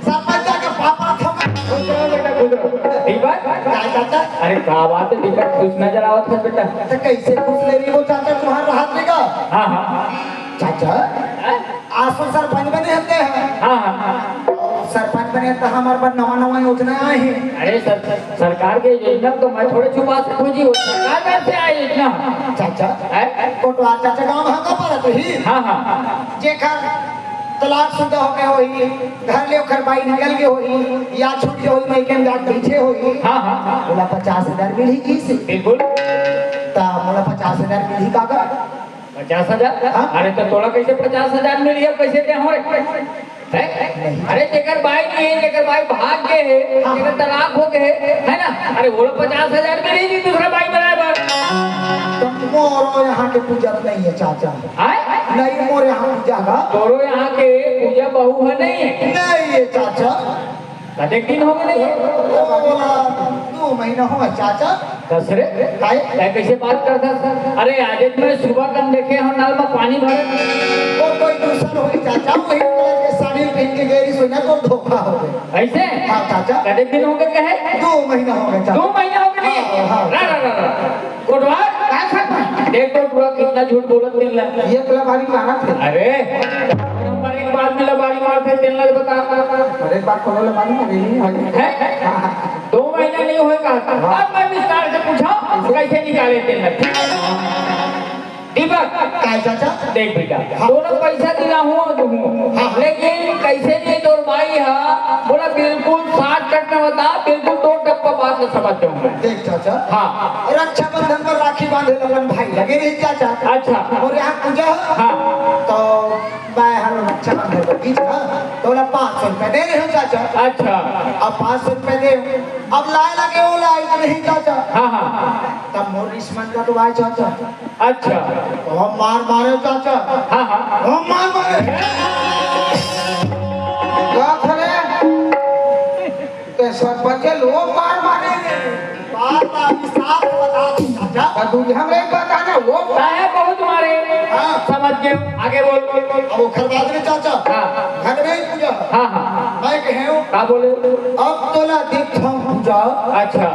सरपंच के पापा ठोका। घुस रहो बेटा, घुस रहो। दीपक? क्या चाचा? अरे, का बात है दीपक, खुश नजर आवत है बेटा। तो कैसे खुश ले रही हो चाचा, तुम्हारा हाथ लेगा? हाँ, हाँ। चाचा, हाँ? आसो सरपंच बने हते हैं। हाँ, हाँ। सरपंच बने तो हमारे पास नवा नवा योजना आए हैं। अरे सर, सरकार के योजना तो मैं थोड़े छुपा सकूं जी, वो सरकार तरफ से आए योजना। चाचा, हैं? कोटवार चाचा गांव भागा पड़त ही। हाँ, हाँ। जेकर तलाकशुदा हो गए होही, घर ले ओकर बाई निकल गए होही, या छूट गए होही, मैं के जात पीछे होही। हाँ, हाँ, हाँ। बोला पचास हजार मिलही किस? बिल्कुल। ता बोला पचास हजार मिलही काका? पचास हजार? हाँ। अरे तो तोला कैसे पचास हजार मिलही, अब कैसे दे हो? हैं? नहीं। अरे जेकर बाई नहीं है, जेकर बाई भाग गए है, हाँ। जेकर तलाक हो गए है, है ना? अरे वो लोग पचास हजार भी नहीं दी दूसरा बाई बनाए बार। तो मोरो यहाँ के पूजा नहीं है चाचा। आय? नहीं, मोर यहाँ पूजा का। तोरो यहाँ के पूजा बहू है नहीं है? नहीं है चाचा। कतेक दिन हो गए? बोला, दो महीना हो गए चाचा। कस रे? काय? तै कैसे बात करता था? अरे, आज मैं सुबह कन देखे हम नल में पानी भरे। वो कोई दूसर होही चाचा, वही कलर के साड़ी पहन के गई सोना तो धोखा हो गया। ऐसे? हाँ चाचा। कतेक दिन हो गए कहे? दो महीना हो गया चाचा। दो महीना हो गए? हाँ, हाँ। रा, रा, रा, रा। कोटवार? का था? देख तो पूरा कितना झूठ बोलत मिल रहा है। ये तो लबारी मारा थे। अरे, नंबर एक बात में लबारी मार थे, तेल लग बता। अरे, बात खोलो लबारी मार रही है। हैं? हाँ, हाँ। दो महीना नहीं होए कहा था। हाँ। अब मैं विस्तार से पूछा, कैसे निकाले तेल? ठीक है। दीपक, काय चाचा? देख बेटा, हाँ। दोनों पैसा दिला हूँ, दूँ हूँ। हाँ। लेकिन कैसे नहीं तोर भाई हा, बोला बिल्कुल shortcut में बता, बिल्कुल दो टप्पा बात में समझ जाऊँ मैं। देख चाचा, हाँ। रक्षाबंधन पर राखी बांधे लगन भाई लगे रही चाचा। अच्छा। और यहाँ पूजा हो, हाँ। तो मैं हम चला मेरे को बीच का, तोला पाँच सौ रुपया दे रहे हो चाचा। अच्छा। अब पाँच सौ रुपया दे, अब लाए लगे हो, लाए तो नहीं चाचा। हाँ, हाँ। तब मोर रिश्वत का तो आए चाचा। अच्छा। हम मार मारे चाचा। हाँ, हाँ। हम मार मारे। का करे? ते सरपंच के लोग मार मारे। बात अभी साफ बता दो चाचा। तो तू हमरे बता ना, वो काहे बहुत मारे? हाँ। समझ गए, आगे बोल। अब ओखर बाद में चाचा। हाँ। घर में ही पूजा। हाँ, हाँ। मैं कहे हूँ। का बोले? अब तोला दिखता हूँ पूजा। अच्छा।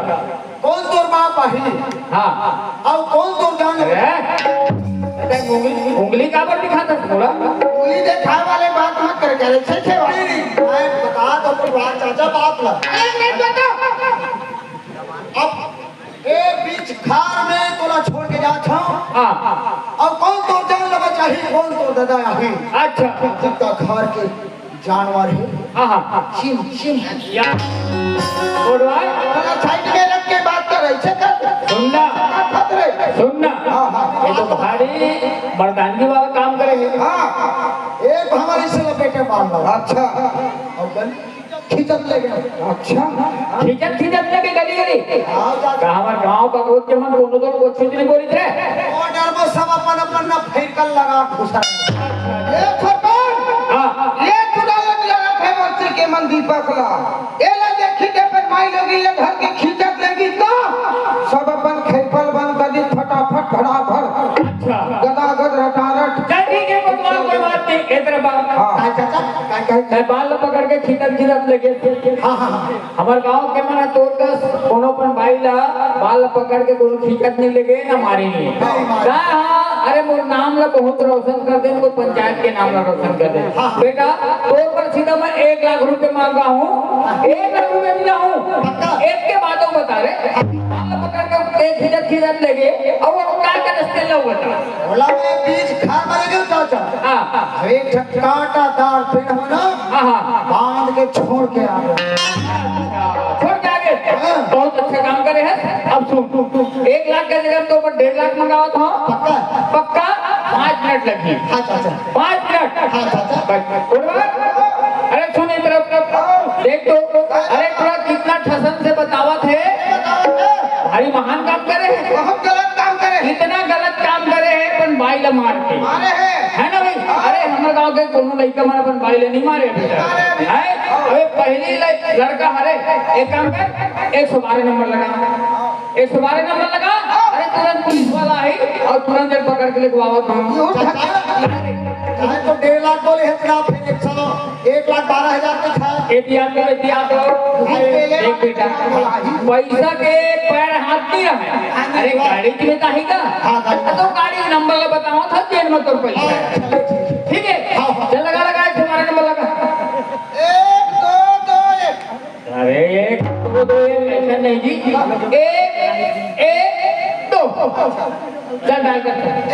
कौन तोर बाप आही? हाँ। अब कौन तोर जान? अरे, अरे, उंगली, उंगली काबर दिखाता थोड़ा? उंगली दिखाए वाले बात मत कर, करे छे छे वाले। नहीं, नहीं, मैं बता तो तू बात चाचा बाप ला। अरे, नहीं बता। अब ए बीच खार में तोला छोड़ के जात हूँ। हाँ। अब कौन तोर जान लगा चाही, कौन तोर दादा आही? अच्छा। जब तक खार के जानवर है। हाँ, हाँ। चिम, चिम। या। बोलवा। थोड़ा साइड में रख के बात कर, ऐसे कर। सुनना। बात मत रे। सुनना। हाँ, हाँ। ये तो भारी मर्दानगी वाला काम करे है। हाँ। एक हमारे से लपेटे मार लो। अच्छा। और गन खींचत ले गए। अच्छा। खींचत, खींचत ले गए गली, गली। हाँ, जा। का हमार गाँव का रोज के मन कोनो तो कुछ नहीं बोलित रे। ऑर्डर में सब अपन, अपन ना फेंकल लगा घुसा। ए सरपंच, हाँ। ये चुड़ैल लगा थे बस्ती के मन दीपक ला। ए ला देखी के पर माई लोगी ये घर के खींचत लेगी तो सब अपन खेपल बंद कर दी, फटाफट भड़ाभड़। अच्छा। गदागद रटारट। चल ठीक है, कोतवाल, कोई बात नहीं, ए तरफ आ। हाँ। काय चाचा, काय, काय? मैं बाल पकड़ के खींचत, खींचत लेके। हाँ, हाँ, हाँ। हमर गांव के मन तोर कस कोनो अपन भाई ला बाल पकड़ के कोनो खींचत नहीं लेगे ना मारे नहीं। नहीं मारे। का हाँ, अरे मोर नाम ला बहुत रोशन कर दे, मोर पंचायत के नाम ला रोशन कर दे। हाँ। बेटा, तोर पर सीधा मैं एक लाख रुपए मांगा हूँ, एक लाख रुपए भी ना हूँ। पक्का? एक के बातों बता रे, बाल पकड़ के खींचत खींचत लेगे, अब वो का कर रस्ते ला बता। बोला मैं बीच खार मारे क्यों चाचा? हाँ। अरे एक ठक कांटादार पेड़ हो ना, हाँ, हाँ। बांध के छोड़ के आ गया। छोड़ के आ गए? हाँ। बहुत अच्छा काम करे है। अब सुन, सुन, सुन, एक लाख के जगह तो ऊपर डेढ़ लाख मंगावा था। पक्का? पक्का, पाँच मिनट लगी। हाँ, चाचा। पाँच मिनट। हाँ, चाचा। बस, बस। अरे सुन इधर, देख तो, अरे थोड़ा कितना ठसन से बतावत है। भारी महान काम करे है। बहुत गलत काम करे है। इतना गलत काम करे है, अपन बाई ला मार के। मारे है। है ना भाई? अरे हमर गांव के कोनो लइका मन अपन बाई ला नहीं मारे बेटा। मारे अभी। है? अबे पहली लइ-, लड़का हरे, एक काम कर, एक सौ बारह नंबर लगा, एक सौ बारह नंबर लगा। अरे तुरंत पुलिस वाला आई और तुरंत जब पकड़ के लेके आवत हूँ। चाचा, चाहे तो डेढ़ लाख बोले है, फिर एक सौ एक लाख बारह हजार का था। ए दिया तो, ए दिया तो। अरे, देख बेटा, पैसा के पैर हाथ नहीं रहे। अरे, गाड़ी में तो ही का? हाँ, गाड़ी। तो गाड़ी नंबर ला बताओ था, जेब में तो पैसा है। हाँ, चलो, ठीक है। ठीक है? हाँ, हाँ। चल, लगा, लगा, एक हमारा नंबर लगा। एक, दो, दो, एक। अरे, एक, दो, दो, एक, ऐसा नहीं जी। एक, एक, दो। चल, डायल कर। एक,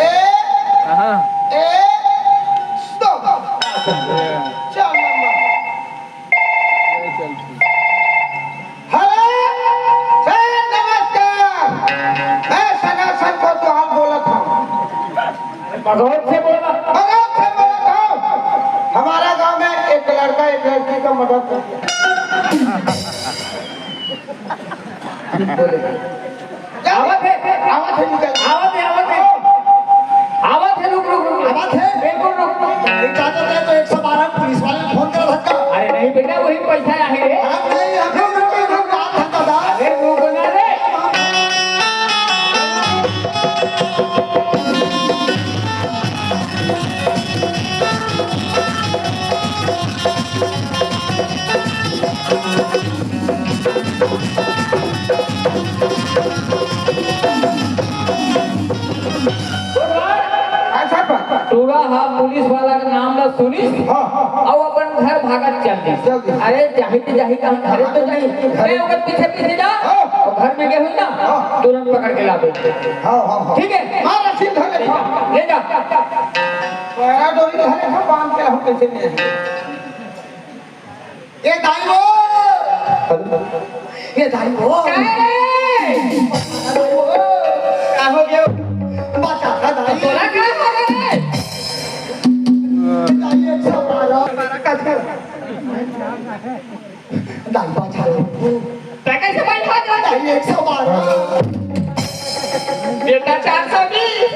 एक, दो। चार नंबर। हेलो, सर, नमस्कार। मैं सनातन कोतवाल बोलत हूँ। बगौत से बोला? बगौत से बोलत हूँ। हमारा गांव में एक लड़का, एक लड़की का मर्डर कर दिया। बोले। आवत है, आवत है, निकल। आवत है, आवत है। आवत है, रुक, रुक, रुक। आवत है? बिल्कुल रुक। इजाजत है तो एक सौ बारह पुलिस वाले ने फोन करा धक्का। अरे नहीं बेटा, वही पैसा आहे रे। अरे नहीं, हम लोग रुक, रुक, रुक, बात धक्का था। अरे रुक ना रे। अच्छा, पर टूरा हा पुलिस वाला के नाम ला सुनिस, हाँ, हाँ, हाँ। अउ अपन घर भागत चल दिस। चल दिस। अरे, जाही तो जाही, कहाँ घरे तो नहीं। घरे। मैं ओकर पीछे पीछे जा, हाँ। अउ घर में गए हुई ना, हाँ। तुरंत पकड़ के ला दो। हाँ, हाँ, हाँ। ठीक है? मार रस्सी धर ले, ले जा, ले जा। पैरा डोरी धर ले, बांध के हम कैसे नहीं आएंगे? ए दाई वो, ए दाई वो। का रे? दाई वो। का हो गया? बचा का दाई। तोरा का हो रे? दाई एक सौ बारह। दाई बचा लो। तैं कइसे बइठा दे? दाई एक सौ बारह। बेटा चार सौ बीस।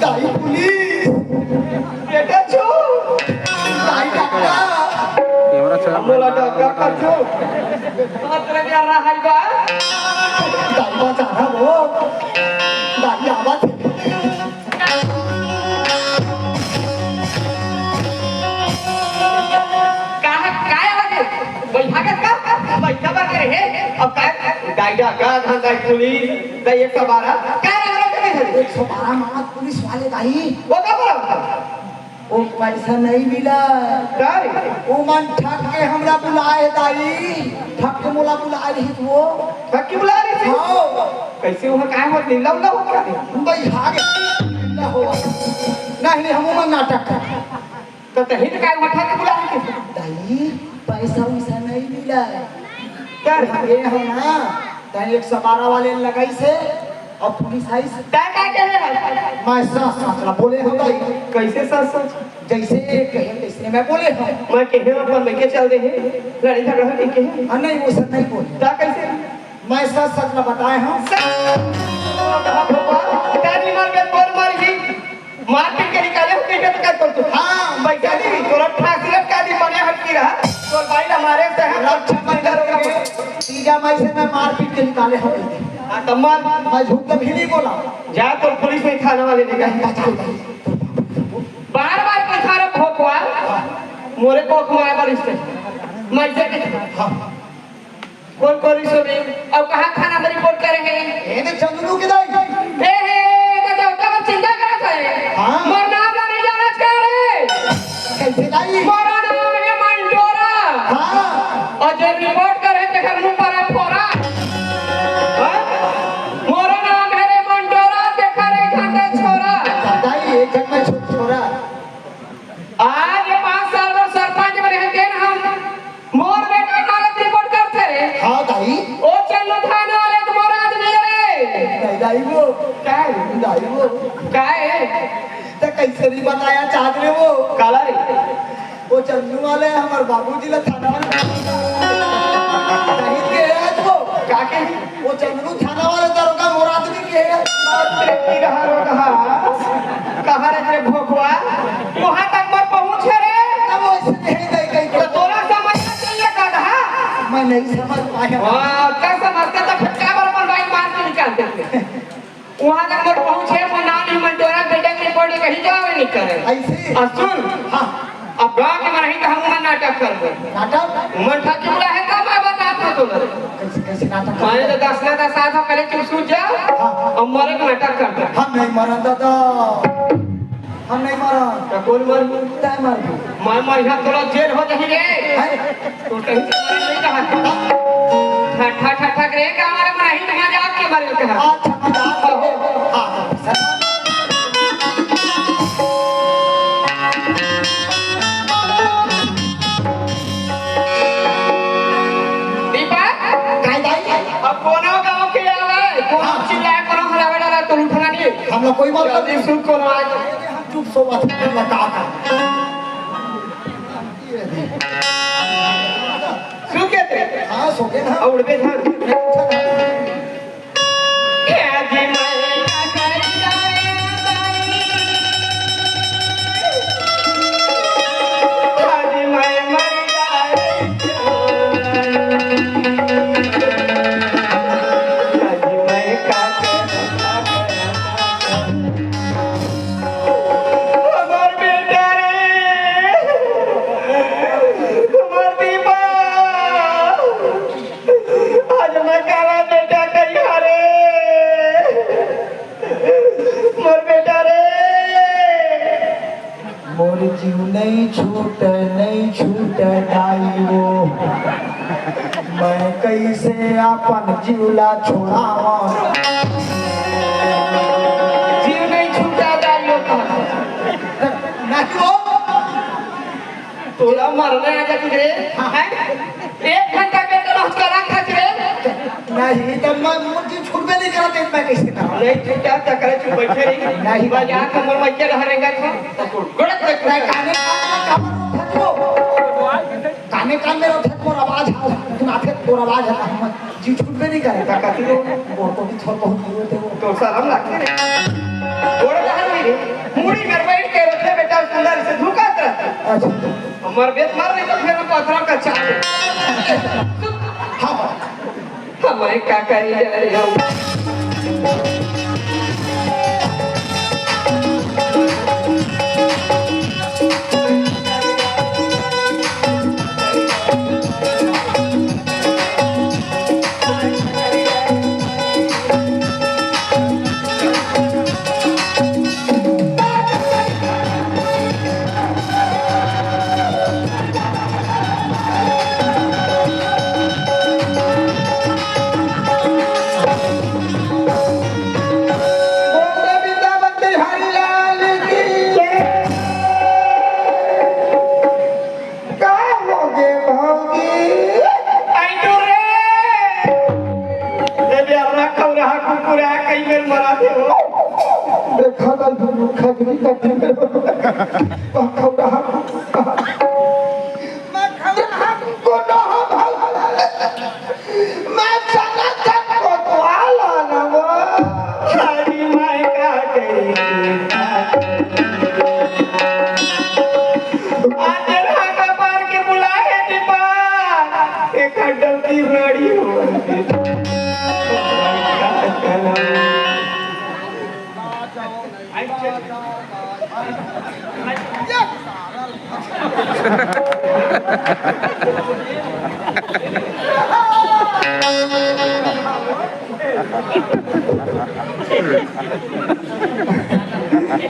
दाई पुलिस। बेटा चोर। दाई डॉक्टर। कैमरा चला। मोला डॉक्टर कर दो। बात रे क्या रहा है बा? दाई बचा रहा वो। दाई आवत हे। का, का आवत हे? बइठा के का? बइठा बर करे हे? अब का? दाई डा, का धन दाई पुलिस, दाई एक सौ बारह। का रे, रे, रे, रे? एक सौ बारह मांगत पुलिस वाले दाई। वो का बोला? वो पैसा नहीं मिला। का रे? वो मन ठग के हमरा बुलाए दाई। ठग के मोला बुलाए रही वो। ठग के बुलाए रही थी? हाँ। कइसे हुआ, काय हुआ, नीला उला हुआ का रे? बइठा के नीला हुआ। नहीं, हम मन नाटक कर। त तहीं त काय मठा के बुला के? दाई, पैसा वैसा नहीं मिला। का रे? ये हो ना, तैं एक सौ बारह वाले लगाइस हे, अउ पुलिस आइस। तैं का कहे हस? मैं सच सच ला बोले हँव दाई। कइसे सच सच? जइसे कहे तइसने मैं बोले हँव। मैं कहे अपन लइके चल दे हे, लड़ाई झगड़ा होगे कहे। हाँ, नहीं, वो सब नहीं बोले। त कइसे? मैं सच सच ला बताए हँव। सच। तैं नहीं मरबे, तोर मरही। मारपीट के निकाले हो, कइसे तो कर तू। हाँ, वैसे नहीं, तोला फांसी लटका दी, बने हट की रहा। तोर भाई हमारे से है, रक्षाबंधन के तीजा माई से मैं मारपीट के निकाले हँव। हाँ, त मार। मैं झूठ कभी नहीं बोला। जा, तोर पुलिस नहीं, थाना वाले नहीं, नहीं, बचा दे। बार बार पैसा रे भोकवा, मोरे कोख मारे बर इससे। मैं से हाँ। कौन करिस होही? अउ कहाँ थाना में रिपोर्ट करे हे? ए दे चंदनू के दाई। ए हे, ए दे देवता मन चिंता करत हे। हाँ। मोर नाम ला नहीं जानत का रे? कइसे दाई? मोर नाम हे मंटोरा। हाँ। अउ जे रिपोर्ट करे तेकर मुंह पर फोरा। हाँ? मोर नाम हे रे मंटोरा, तेकर एक घंटा छोरा। दाई, एक घंटा छो-, छोरा। आज ये पाँच साल बर सरपंच बने हे तेन हम मोर बेटा गलत रिपोर्ट करथे रे। हाँ दाई। ओ चंदू थाना वाले त मोर आदमी हे रे। नहीं दाई वो। काय? दाई वो। काय? त कइसे नहीं बताया चाहत रे वो? काला रे? वो चंदू वाले हमर बाबूजी ला थाना वाले। नहीं के आज वो। का के? वो चंदू थाना वाले दरोगा मोर आदमी के हे। बाप रे, की रहा रो कहा? कहाँ रे तेरे भोकवा? वहाँ तक मत पहुँच रे। तब वो ऐसे कहे गए, कहीं तो तोरा समझ में चाहिए दादा। मैं नहीं समझ पाया। वाह, का समझते तो फिर का बर अपन भाई मार के निकाल देते। वहाँ तक मत पहुँचे, वो नाम ही मंटोरा, बेटे के रिपोर्ट कहीं जावे नहीं करे। ऐसे? और सुन, हाँ। अब गाँव के मनही त हमू मन नाटक करबो। नाटक? उमन ठाकुर ला हे का मैं बतात हँव तोला। कइसे, कइसे नाटक मैं करबो? तो दस ना दस आधा करे चुप सूझ जा। हाँ। अउ मरे के नाटक करबो। हम नहीं मरन दादा। हम नहीं मरन। त कोन मरही? तैं मरबो। मैं मरिहा तोला जेल हो जाही रे। हैं? तो कहीं से मरे नहीं कहा। हाँ। ठा, ठा, ठा, ठा रे, का मारे मराही, मजाक के मारे कहा। अच्छा, मजाक हो। हाँ, हाँ, सर। दीपक, काय दाई? अब कोनो गाँव के आवे, कोनो हाँ। चिल्लाए, कोनो हलावे डाला, तो उठना नहीं। हम लोग कोई बात जल्दी नहीं। सुन, कोनो आज। हम चुप सो बात कर लगा का। सुन के ते? हाँ, सो के ना। और उड़ के झाड़। हमर बेटा रे, हमर दीपा। आज मैं काला बेटा कहिया रे, मोर बेटा रे। मोर जीव नहीं छूटे, नहीं छूटे दाई वो। मैं कइसे अपन जीव ला छोड़ावा? जीव नहीं छूटा दाई वो। नहीं वो। तोला मरना आ जाती रे, हैं? एक घंटा के तो रोज करा खात रे। नहीं, तब मैं, मोर जीव छूटबे नहीं करत, मैं कइसे करँव? नहीं, चुपचाप चक्कर चुप बैठे रही। नहीं। बाजार के मोर मइया घर रहेगा था, तो गुड़क देख। नहीं, काने, काने, काने, काने, कान में रथे तोर आवाज हा, सुनाथे तोर आवाज हा, हमर जीव छूटबे नहीं करे। का कहती हो? मोर तो भी थोर बहुत दूर होते हो। तो शरम लगती रे। गोड़ कहाँ हुई रे? मुड़ी में बैठ के रथे बेटा, सुंदर से झुकात रहता। अच्छा। हमर बेत मार नहीं तो फिर हम पथरा का चाल। हाँ। हमारे काका ही जा रहे हो। बोल दे वृंदावन बिहारी लाल की जय। का होगे भौजी? आई तो रे। ए बे, अपना खौरा कुकुरा कई बेर मरा दे हो। देखा ना, खगरी का दिन में। खौरा कुकुरा। मैं खौरा कुकुरा हूँ भौजी। मैं सनातन कोतवाल हूँ ना वो। हरी माई का गई। आज राखा पार के बुलाए दीपा। एक डौकी राड़ी हो।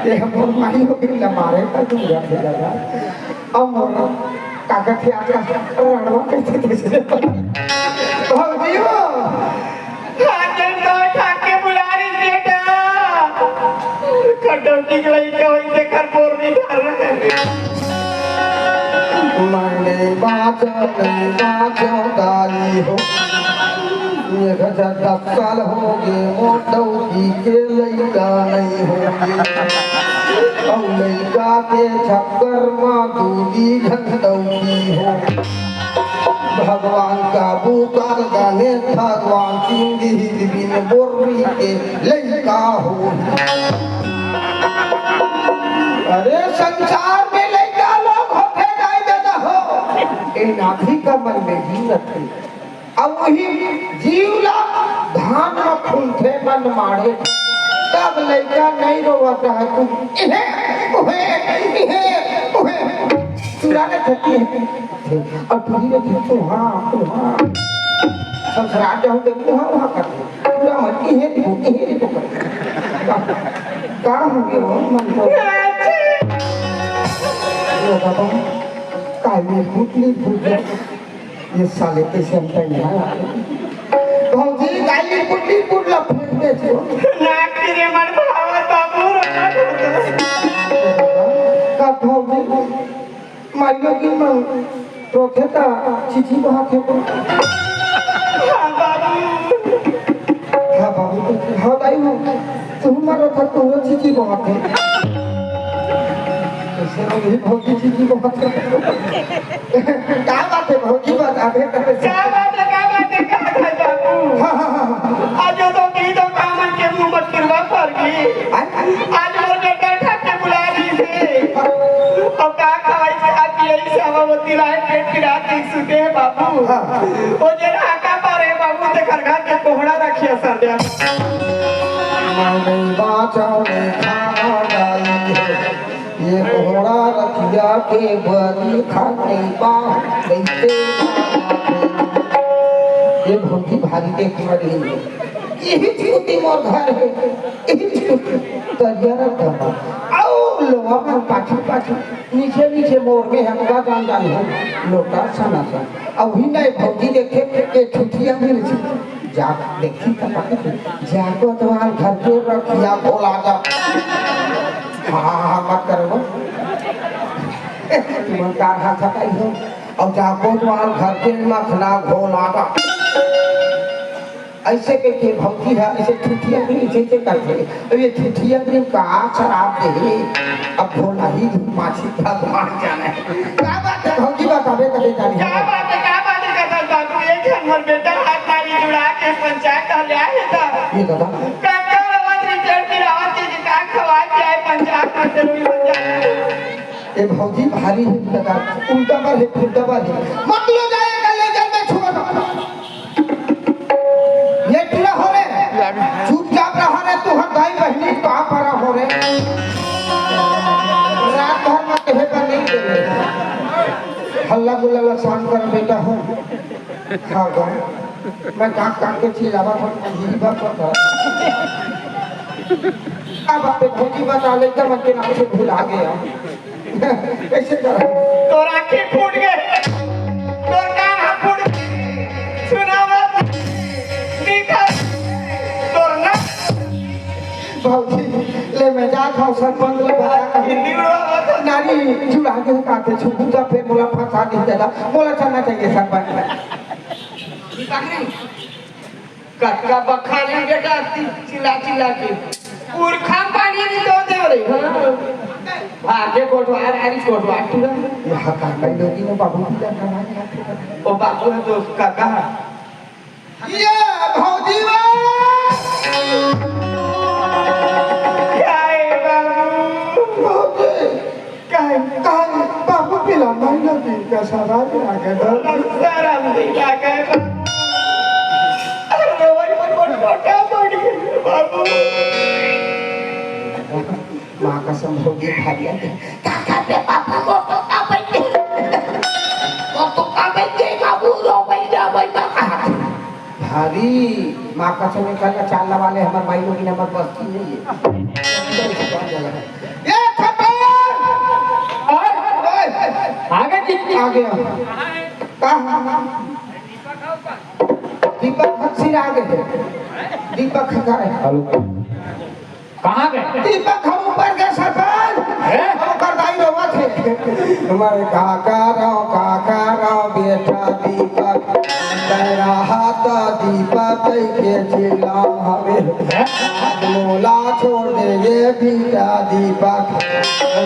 ये मोर माई हो गई, ला मारे का दूंगा, दादा। अब मोर काका के आका रड़वा कैसे, कैसे? भौजी हो। हाजन तो ठाके बुला रही बेटा। खड्डौती के लइका होई, तेकर बोर नहीं धर रहे। मांगे बाजो, नहीं बाजो, दाई हो। ये गजा दस साल हो गए, मोटौकी के लइका नहीं हो गए। और लइका के चक्कर में दूधी घंटौकी हो। भगवान का बुकार जाने, भगवान सिंह बिन बोर्री के लइका हो। अरे संसार में लइका लोग होते जाए दादा हो। ए नाभी का मन में ही रखे। अब वही जीव ला धान में फूलथे मन माढ़े, तब लइका नहीं रोवत रहे। तू इहे, उहे, इहे, उहे। चुरा ले थकी है। अब तू ही रखे, तू हाँ, तू हाँ। ससुराल जाऊँ तो तू हाँ, वहाँ कर। पूरा मन इहे दिखो, इहे दिखो कर। का हो गया हो मन को? ये बाबा, काली पुतली भूत। ये साले कैसे हम तैयार आते? भौजी, काली पुतली पुतला फेंक दे छो। नाक रे मन भावा बाबू रोता रोता। का भौजी? माइयो की मन रोथे ता चीची बहाथे को। हाँ बाबू। हाँ बाबू, हाँ दाई हो। तू मारो था, तू चीची बहाथे। ऐसे में भी भौजी चीची बहाथे। का बात है भौजी, बता दे। का बात है, का बात है, का बात है बाबू? हाँ, हाँ, हाँ, हाँ। आज तो की तो कामन के मुंह में किरवा पड़ गई। हाँ? आज मोर बेटा ठाके बुला ली थे। अब का खाई से आज यही से हवा होती रहे, पेट पिरा के सुते हैं बाबू। हाँ। ओ जे रहा का पारे बाबू, ते घर घर के कोहड़ा रखिया सर दे। माने बाँचो ने खाना डाली है। ये कोहड़ा रखिया के बरी खाने बा, कैसे? ये भौजी भारी देख मरी। यही चूती मोर घर है, यही चूती। तरिया रख दबा। आओ लोवा मन पाछू पाछू, नीचे नीचे मोर में हकवा जान जान हो, लोटा सना सन। अभी नहीं भौजी देखे के ठुठिया मिल छी। जा देखी त पकड़, जा कोतवाल घर के रखिया भोला जा। हाँ, हाँ, हाँ, मत करो। तुम कार हाथ हटाई हो। और जा कोतवाल घर के मखना घोला जा। अइसे कहिके भौजी ह अइसे ठिठिया के नीचे से करथे। अब ये ठिठिया के का शराब देहे, अब भोला ही माछी भगवान जाने। का बात हे भौजी, बताबे तबे जानी। का बात हे, का बात हे, का बात हे? एक झन मोर बेटा हाथ नारी जुड़ा के पंचायत ह ले आए हे त। ये दादा। कंकर अवध रिचर की रावत के जितान खवाए के आए पंचायत में जरूरी बन जाए। ए भौजी भारी हे दादा, उल्टा पर हे, फुल्टा पर हे। मत लो जाए कल ले जल में छुआ। ये टूरा हो रे, चुपचाप रहा रे, तू हर दाई बहिनी का परा हो रे। रात भर में कहे पर नहीं दे रे। हल्ला गुल्ला ला शांत कर बेटा हो। हाँ गा, मैं कांख कांख के चिल्लावा था, यही बात बता। अब आप भौजी बता ले, मन के नाम से भुला गया। कइसे कर? तोर आँखी फूट गे, तोर कान ह फूट गे, सुनावत दिखत तोर ना। भौजी, ले मैं जात हँव सरपंच ले बता के। हिंदी उड़ावत। नारी जुड़ा के काटे छुबू त फेर मोला फंसा दे दादा, मोला चलना चाहिए सरपंच। कतका बखानी बेटा, ती-, चिल्ला चिल्ला के। पुरखा पानी नहीं तो दे रे, हाँ। भागे कोटवार, आरिस कोटवार, तू ना। ये हका, मैं लोगी नो बाबू भी लगा ना, यहाँ पे। ओ बाबू है तो काका। ये भौजी बा। क्या है बाबू? भौजी। काहे, काहे, बाबू पिला महिला दिन का सारा दिन आ गया। शरम दिला गए बाबू। अरे, वही पर मोटा बढ़ गया बाबू। माँ कसम भौजी भारी आ गई। काका रे बाबू, मोटो का बैठे? मोटो का बैठे बाबू, रो बैठा, बैठा कहा। भारी माँ कसम, एकर ला चाल लगा ले, हमर माई लोगिन हमर बस्ती नहीं है। ये थप्पड़! ओए, ओए, आगे जी। आ गया। का? दीपक हंसी आ गए। दीपक हंसा है। हेलो। कहाँ गए? दीपक हम ऊपर के सरपंच। हैं? हम ओकर दाई रोवत हे। मैं का करौं, का करौं बेटा दीपक। तेरा हाथ दीपक कइके चिल्लावत हवे। हैं? मोला छोड़ दे ये बेटा दीपक।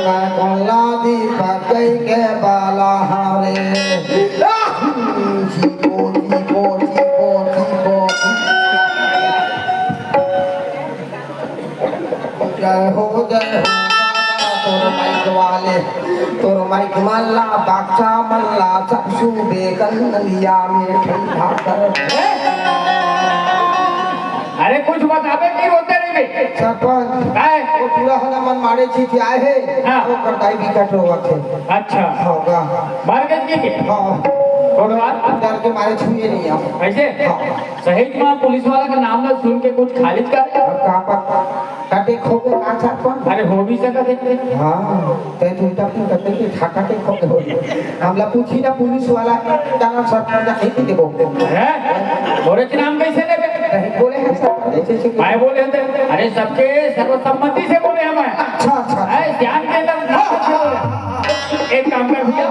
मैं कोला दीपक कइके बाला हवे। चीपो, चीपो, चीपो, चीपो। जय हो, जय हो, तोर माइक वाले, तोर माइक मन ला, बाक्सा मन ला, सब सूबे कन नलिया में ठंडा कर। अरे कुछ बताबे नहीं होते रे बे। सरपंच, काय? वो पूरा हला मन मारे छी थी आए हे, हाँ। वो करताई भी कट रोवा थे। अच्छा। होगा। मार गए जी के? हाँ। कौन बात? डर के मारे छुए नहीं हम। ऐसे? हाँ। सही में पुलिस वाला का नाम ना सुन के कुछ खारिज कर। अब का पता? कटे खो के का सरपंच? अरे हो भी सकत हे। हाँ, ते तू तब तू कटे के खाता के खो के हो। हमला पूछी ना पुलिस वाला, तना सरपंच नहीं देबो। हैं? मोरे के नाम कैसे लेबे? नहीं बोले हैं सरपंच, ऐसे ऐसे। मैं बोले हैं तो, अरे सबके सर्वसम्मति से बोले हैं मैं। अच्छा, अच्छा, अच्छा। हैं, ध्यान के अंदर हाँ, हाँ, हाँ, हाँ। एक काम कर भैया,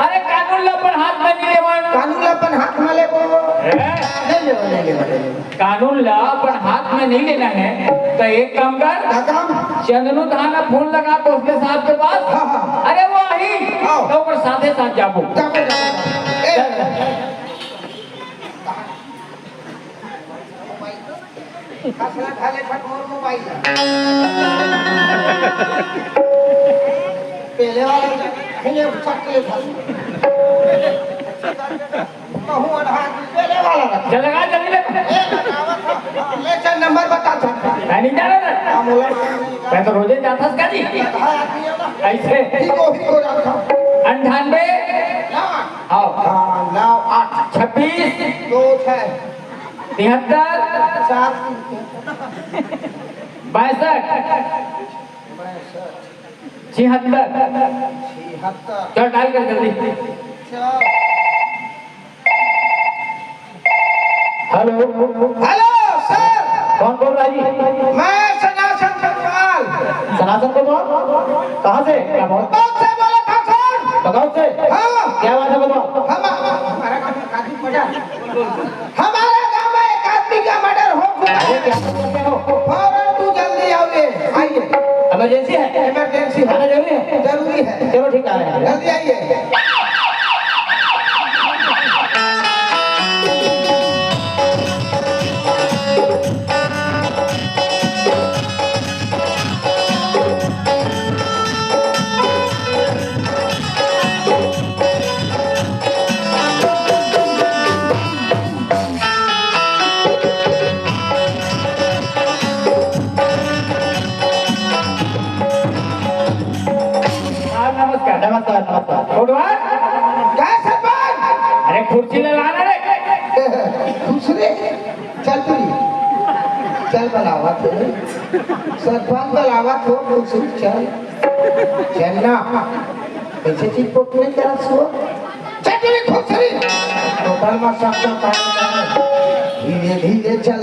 अरे कानून ला अपन हाथ में नहीं लेवा। कानून ला अपन हाथ में लेबो। हैं? नहीं लेबो, नहीं लेबो, नहीं लेबो। कानून ला अपन हाथ में नहीं लेना है, तो एक काम कर, का काम? चंदनू थाना फोन लगा तो उसके साथ के पास, हाँ, हाँ। अरे वो आही, हाँ। तो ओकर साथे साथ जाबो। जाबो, जाबो। ए, खसरा खा ले फट मोर मोबाइल। पहले वाला ये चॉकलेट था। कहूँ अनहार पहले वाला रख। चल लगा, जल्दी ले। ए, लगावत था। ले चल, नंबर बता था। मैं नहीं जाना था। हाँ, बोला। मैं तो रोजे जाता था जी। हाँ, आदमी है ना। ऐसे। ठीक हो, ठीक हो जाता। अंठानवे। हाँ। हाँ। हाँ, नौ आठ। छब्बीस। दो छः। तिहत्तर। सात। बासठ। छिहत्तर। छिहत्तर। चल, डायल कर जल्दी। चल। हेलो। Hello, sir. कौन बोल रहा है जी? मैं सनातन कोतवाल। सनातन कोतवाल? कहाँ से? क्या बोल? बगौत से बोला था, सर। बगौत से? हाँ। क्या बात है, बताओ। हम, हमारा गाँव में काफी मजा। हमारे गांव में एक आदमी का मर्डर फौरन तू जल्दी आओ, ये आइए। इमरजेंसी है? इमरजेंसी है। आना जरूरी है? जरूरी है। चलो ठीक, आ रहे हैं। जल्दी आइए। नमस्कार, नमस्कार, नमस्कार। उठवा। क्या सरपंच? अरे, खुर्सी ले लाना रे। खुर्सी रे? चल तू रे। चल, बलावा तो। सरपंच बलावा तो, खुर्सी चल। चल ना। ऐसे चीज को नहीं करा सुआ। चटनी खुसरी। होटल में सब तो पानी डाले। धीरे धीरे चल।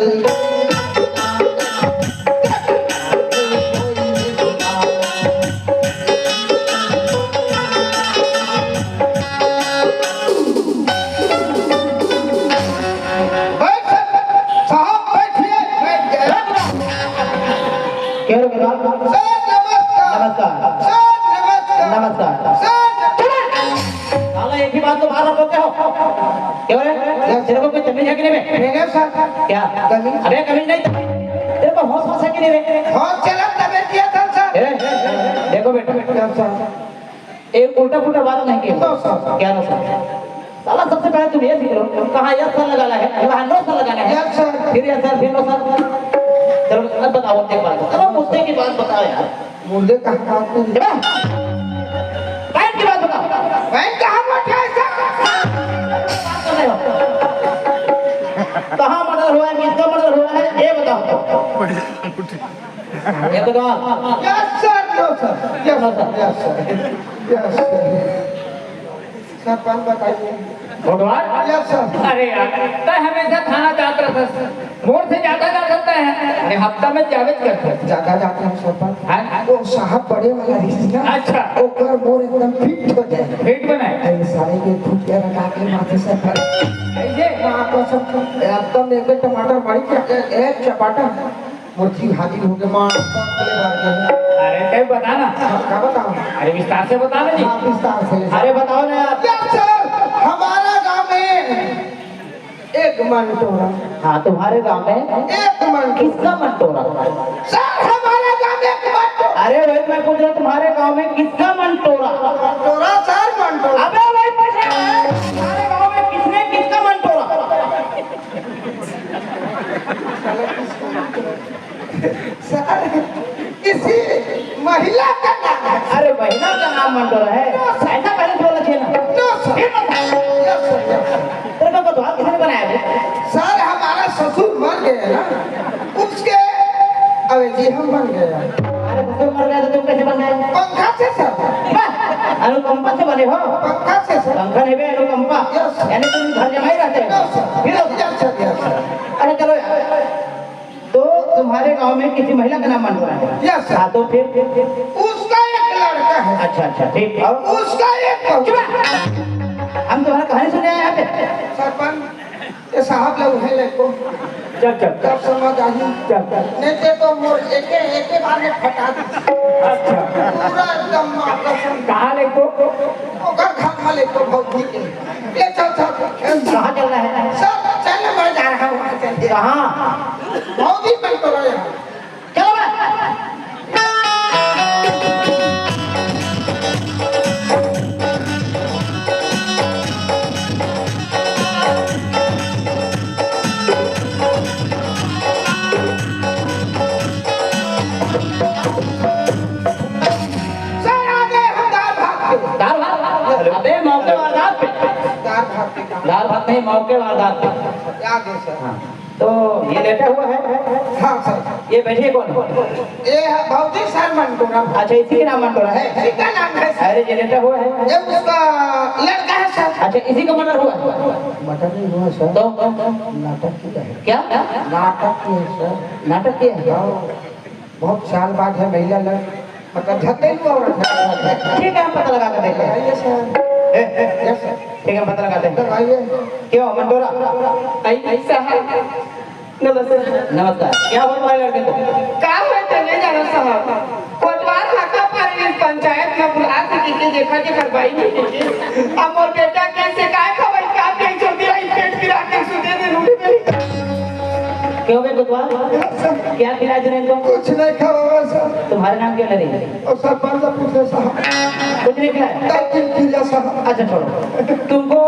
बैठ, साहब बैठिए, बैठ गए। क्या हो गया? सर नमस्कार। नमस्कार। सर नमस्कार। नमस्कार। सर नमस्कार। साला एक ही बात तो बार बार बोलते हो। क्यों रे? तेरे को कोई तमीज है कि नहीं बे? मेरे साथ क्या? तमीज? अबे तमीज नहीं, तमीज। तेरे को होश होश है कि नहीं रे? होश चला तबे दिया था सर। ए, देखो बेटा, क्या सर? एक उल्टा पुल्टा बात नहीं किया। नो सर। क्या नो सर? साला सबसे पहले तुम ये सीख लो, कहाँ यस सर लगाना है, कहाँ नो सर लगाना है। Yes sir. फिर यस सर, फिर नो सर। चलो अब बताओ, एक बात बताओ, मुद्दे की बात बताओ यार। मुद्दे का काम नहीं। चलो। पैंट की बात बताओ। पैंट कहाँ मोटा है सर? बात कर रहे हो। कहाँ मर्डर हुआ है, किसका मर्डर हुआ है, ये बताओ। एक तो yes sir, no sir. Yes sir, yes sir. Yes sir. सरपंच बताइए। कोटवार? Yes sir. अरे यार, तय हमेशा थाना जात रहता है। मोर से ज्यादा जा सकता है। अरे हफ्ता में जावे करता है। ज्यादा जाता है सरपंच। हाँ? वो साहब बड़े वाला रिश्ता। अच्छा। ओकर मोर एकदम फिट हो जाए। फिट बनाए? अरे सारे के खुद के रखा के माथे से भर। ऐसे? हाँ, तो सब एकदम एक टमाटर मारी के एक चपाटा। मोर जीव हाजिर हो गया, मार, पकड़े मार के। अरे, कहीं बता ना। हाँ, क्या बताऊँ? अरे, विस्तार से बता ना जी। हाँ, विस्तार से। अरे, बताओ ना यार। यस सर, हमारा गांव में एक मंटोरा। हाँ, तुम्हारे गांव में एक मंटोरा। किसका मंटोरा? सर, हमारा गांव में एक मंटोरा। अरे, वही मैं पूछ रहा हूँ, तुम्हारे गांव में किसका मंटोरा? मंटोरा सर, मंटोरा। अबे, वही पूछ रहा हूँ, तुम्हारे गांव में किसने, किसका मंटोरा? सर, किसी महिला का नाम है। अरे, महिला का नाम मंटोरा है? नो, सर। ऐसा पहले बोलना चाहिए ना। नो, सर। फिर बता। Yes, sir, yes, sir. तेरे को कोतवाल किसने बनाया बे? सर, हमारा ससुर मर गया ना, उसके अवेजी हम बन गए। अरे, ससुर मर गया तो तुम कैसे बन गए? पंखा से, सर। वाह, अनुकंपा से बने हो? पंखा से, सर। पंखा नहीं बे, अनुकंपा। Yes, sir. यानी तुम घर जमाई रहते हो? Yes, sir. फिर? Yes, sir, yes, sir. अरे, चलो यार। तो तुम्हारे गांव में किसी महिला का नाम मंटोरा है? Yes sir. हाँ, तो फिर? उसका एक लड़का है। अच्छा, अच्छा, ठीक। और? उसका एक बहू। चुप रह। हम तुम्हारा कहानी सुनने आए यहाँ पे। सरपंच, ये साहब लोग हैं लेको। चल, चल। जब समझ आई। चल, चल। नहीं ते तो मोर एके, एके बार में फटा दी। अच्छा। पूरा एकदम माँ कसम। कहाँ लेको? ओकर घर में लेको भौजी के। ले चल, चल, चल। कहाँ चल रहा है? सर, चल, मैं जा रहा हूँ, वहाँ चल। कहाँ? बहुत ही मंटोरा है। चलो बे। सर, आ गए हम दाल भात पे। दाल भात? अबे, मौके वारदात पे। दाल भात पे कहाँ? दाल भात नहीं, मौके वारदात पे। आ गए सर। हाँ। तो ये लेटा हुआ है? हाँ सर। ये बैठे कौन? ये है भौजी सर मंटोरा। अच्छा, इसी के नाम मंटोरा है? इसी का नाम है सर। अरे, ये लेटा हुआ है? ये उसका लड़का है सर। अच्छा, इसी का मर्डर हुआ है? मर्डर नहीं हुआ सर। तो? नाटक किया है। क्या? नाटक किया है सर। नाटक किया है? हाँ। बहुत साल बाद है महिला लड़, मतलब झगड़े हुआ औरत है। ठीक है, हम पता लगा कर देखते हैं। आइए सर। ए, ए, यस सर। ठीक है, हम पता लगाते हैं। सर, आइए। क्यों, मंटोरा? ऐ-, ऐसा है। नमस्कार। नमस्कार। क्या हुआ तुम्हारे लड़के को? का हुआ तो नहीं जानो साहब, कोटवार हाका पारे इस पंचायत में बुला के, के, के देखा के करवाई नहीं के। अब मोर बेटा कैसे काय खवाई, का पियाई, छोटी रही, पेट पिरा के सुते दे, रूढ़ी नहीं। क्यों बे कोटवार? क्या खिलाए तूने इनको? कुछ नहीं खवावा सर। तुम्हारे नाम क्यों नहीं रही? और सरपंच से पूछ ले साहब। कुछ नहीं खिलाया? दो तीन किलो साहब। अच्छा, छोड़ो। तुमको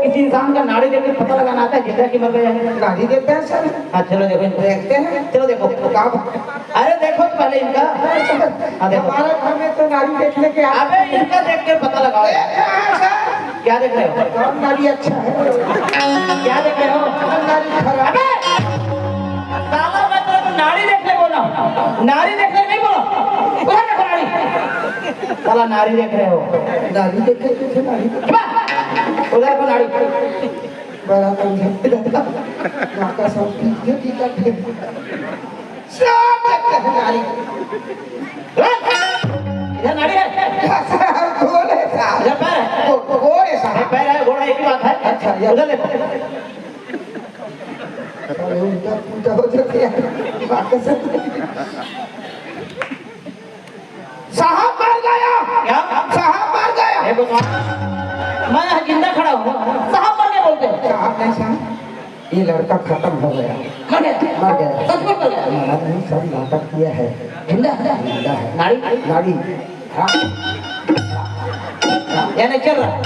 किसी इंसान का नाड़ी देख के पता लगाना आता है, जिंदा कि मर गया है? नाड़ी देखते हैं सर। हाँ, चलो देखो इनको। देखते हैं। चलो देखो। कहाँ? अरे देखो तो पहले इनका। हाँ, देखो। हमारे घर में तो नाड़ी देखने के आ- अबे इनका देख के पता लगाओ यार। कहाँ सर? क्या देख रहे हो? कौन नाड़ी अच्छा है? क्या देख रहे हो? कौन नाड़ी खराब? अबे! साला मैं तेरे को नाड़ी देखने बोला हूँ। नाड़ी देखने नहीं बोला। उधर देखो नाड़ी। साला नाड़ी देख रहे हो। नाड़ी देखे, कैसे नाड़ी? चुप! उधर देखो नाड़ी। बड़ा कंजर। माँ का सब पीछे की का फिर। सब कहनारी। इधर नाड़ी है। गोल है साहब। इधर पैर है। गो-, गोल है साहब। ये पैर है, गोड़ है, एक ही बात है। अच्छा, ये उधर देखो। साले उल्टा पुल्टा हो जाते हैं। बात कर सकते हैं। साहब मर गया। क्या? साहब मर गया। देखो तो, मैं यहाँ जिंदा खड़ा हूँ, साहब मर गया बोलते हो? साहब नहीं साहब, ये लड़का खत्म हो गया। मर गया? मर गया। सचमुच मर गया? मरा नहीं सर, नाटक किया है। जिंदा है? जिंदा है। नाड़ी? नाड़ी। हाँ। यानी चल रहा है।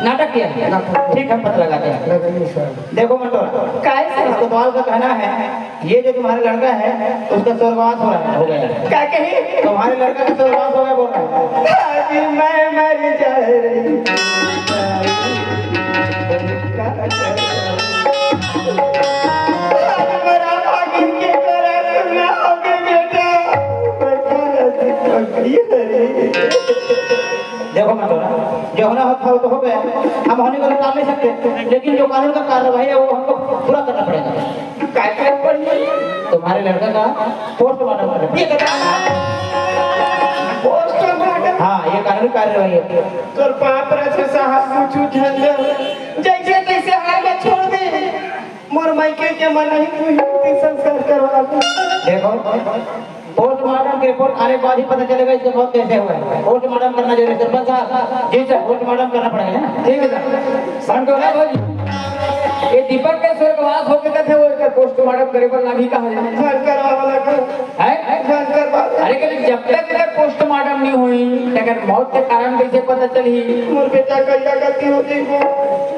नाटक किया है। नाटक। ठीक है, पता लगाते हैं। लगाइए सर। देखो मंटोरा, काय सर? कोतवाल का कहना है, ये जो तुम्हारा लड़का है, उसका स्वर्गवास हो रहा है, हो गया है। क्या कही? तुम्हारे लड़का का स्वर्गवास हो गया बोल रहा है। आज मैं मर जा रही। आज मेरा भागिन के तरह ना हो गए बेटा। देखो मंटोरा, जो होना था वो तो हो गया, हम होने को टाल नहीं सकते, लेकिन जो कानून का कार्रवाई है वो हमको पूरा करना पड़ेगा। काय करना पड़ेगा? तुम्हारे लड़का का पोस्टमार्टम करना पड़ेगा। ये बता। पोस्टमार्टम? हाँ, ये कानूनी कार्रवाई है। तोर पाप रचे साहब, कुछ झंझट, जैसे तैसे हाल में छोड़ दे। मोर मायके के मन ही तू ही संस्कार करवा दे। देखो, पोस्टमार्टम की रिपोर्ट आने के बाद ही पता चलेगा इसका मौत कैसे हुआ है। पोस्टमार्टम करना जरूरी है। सरपंच साहब, जी सर, पोस्टमार्टम करना पड़ेगा, है ना? ठीक है सर। संतोला भाई, ये दीपक के स्वर्गवास होके कथे वो एक पोस्टमार्टम करे पर लागी कहा जाए। सर, करवा वाला को। है? सर, करवा। अरे, लेकिन जब तक एकर पोस्टमार्टम नहीं हुई, तेकर मौत के कारण कैसे पता चलही? मोर बेटा कहिया गति हो जाई वो।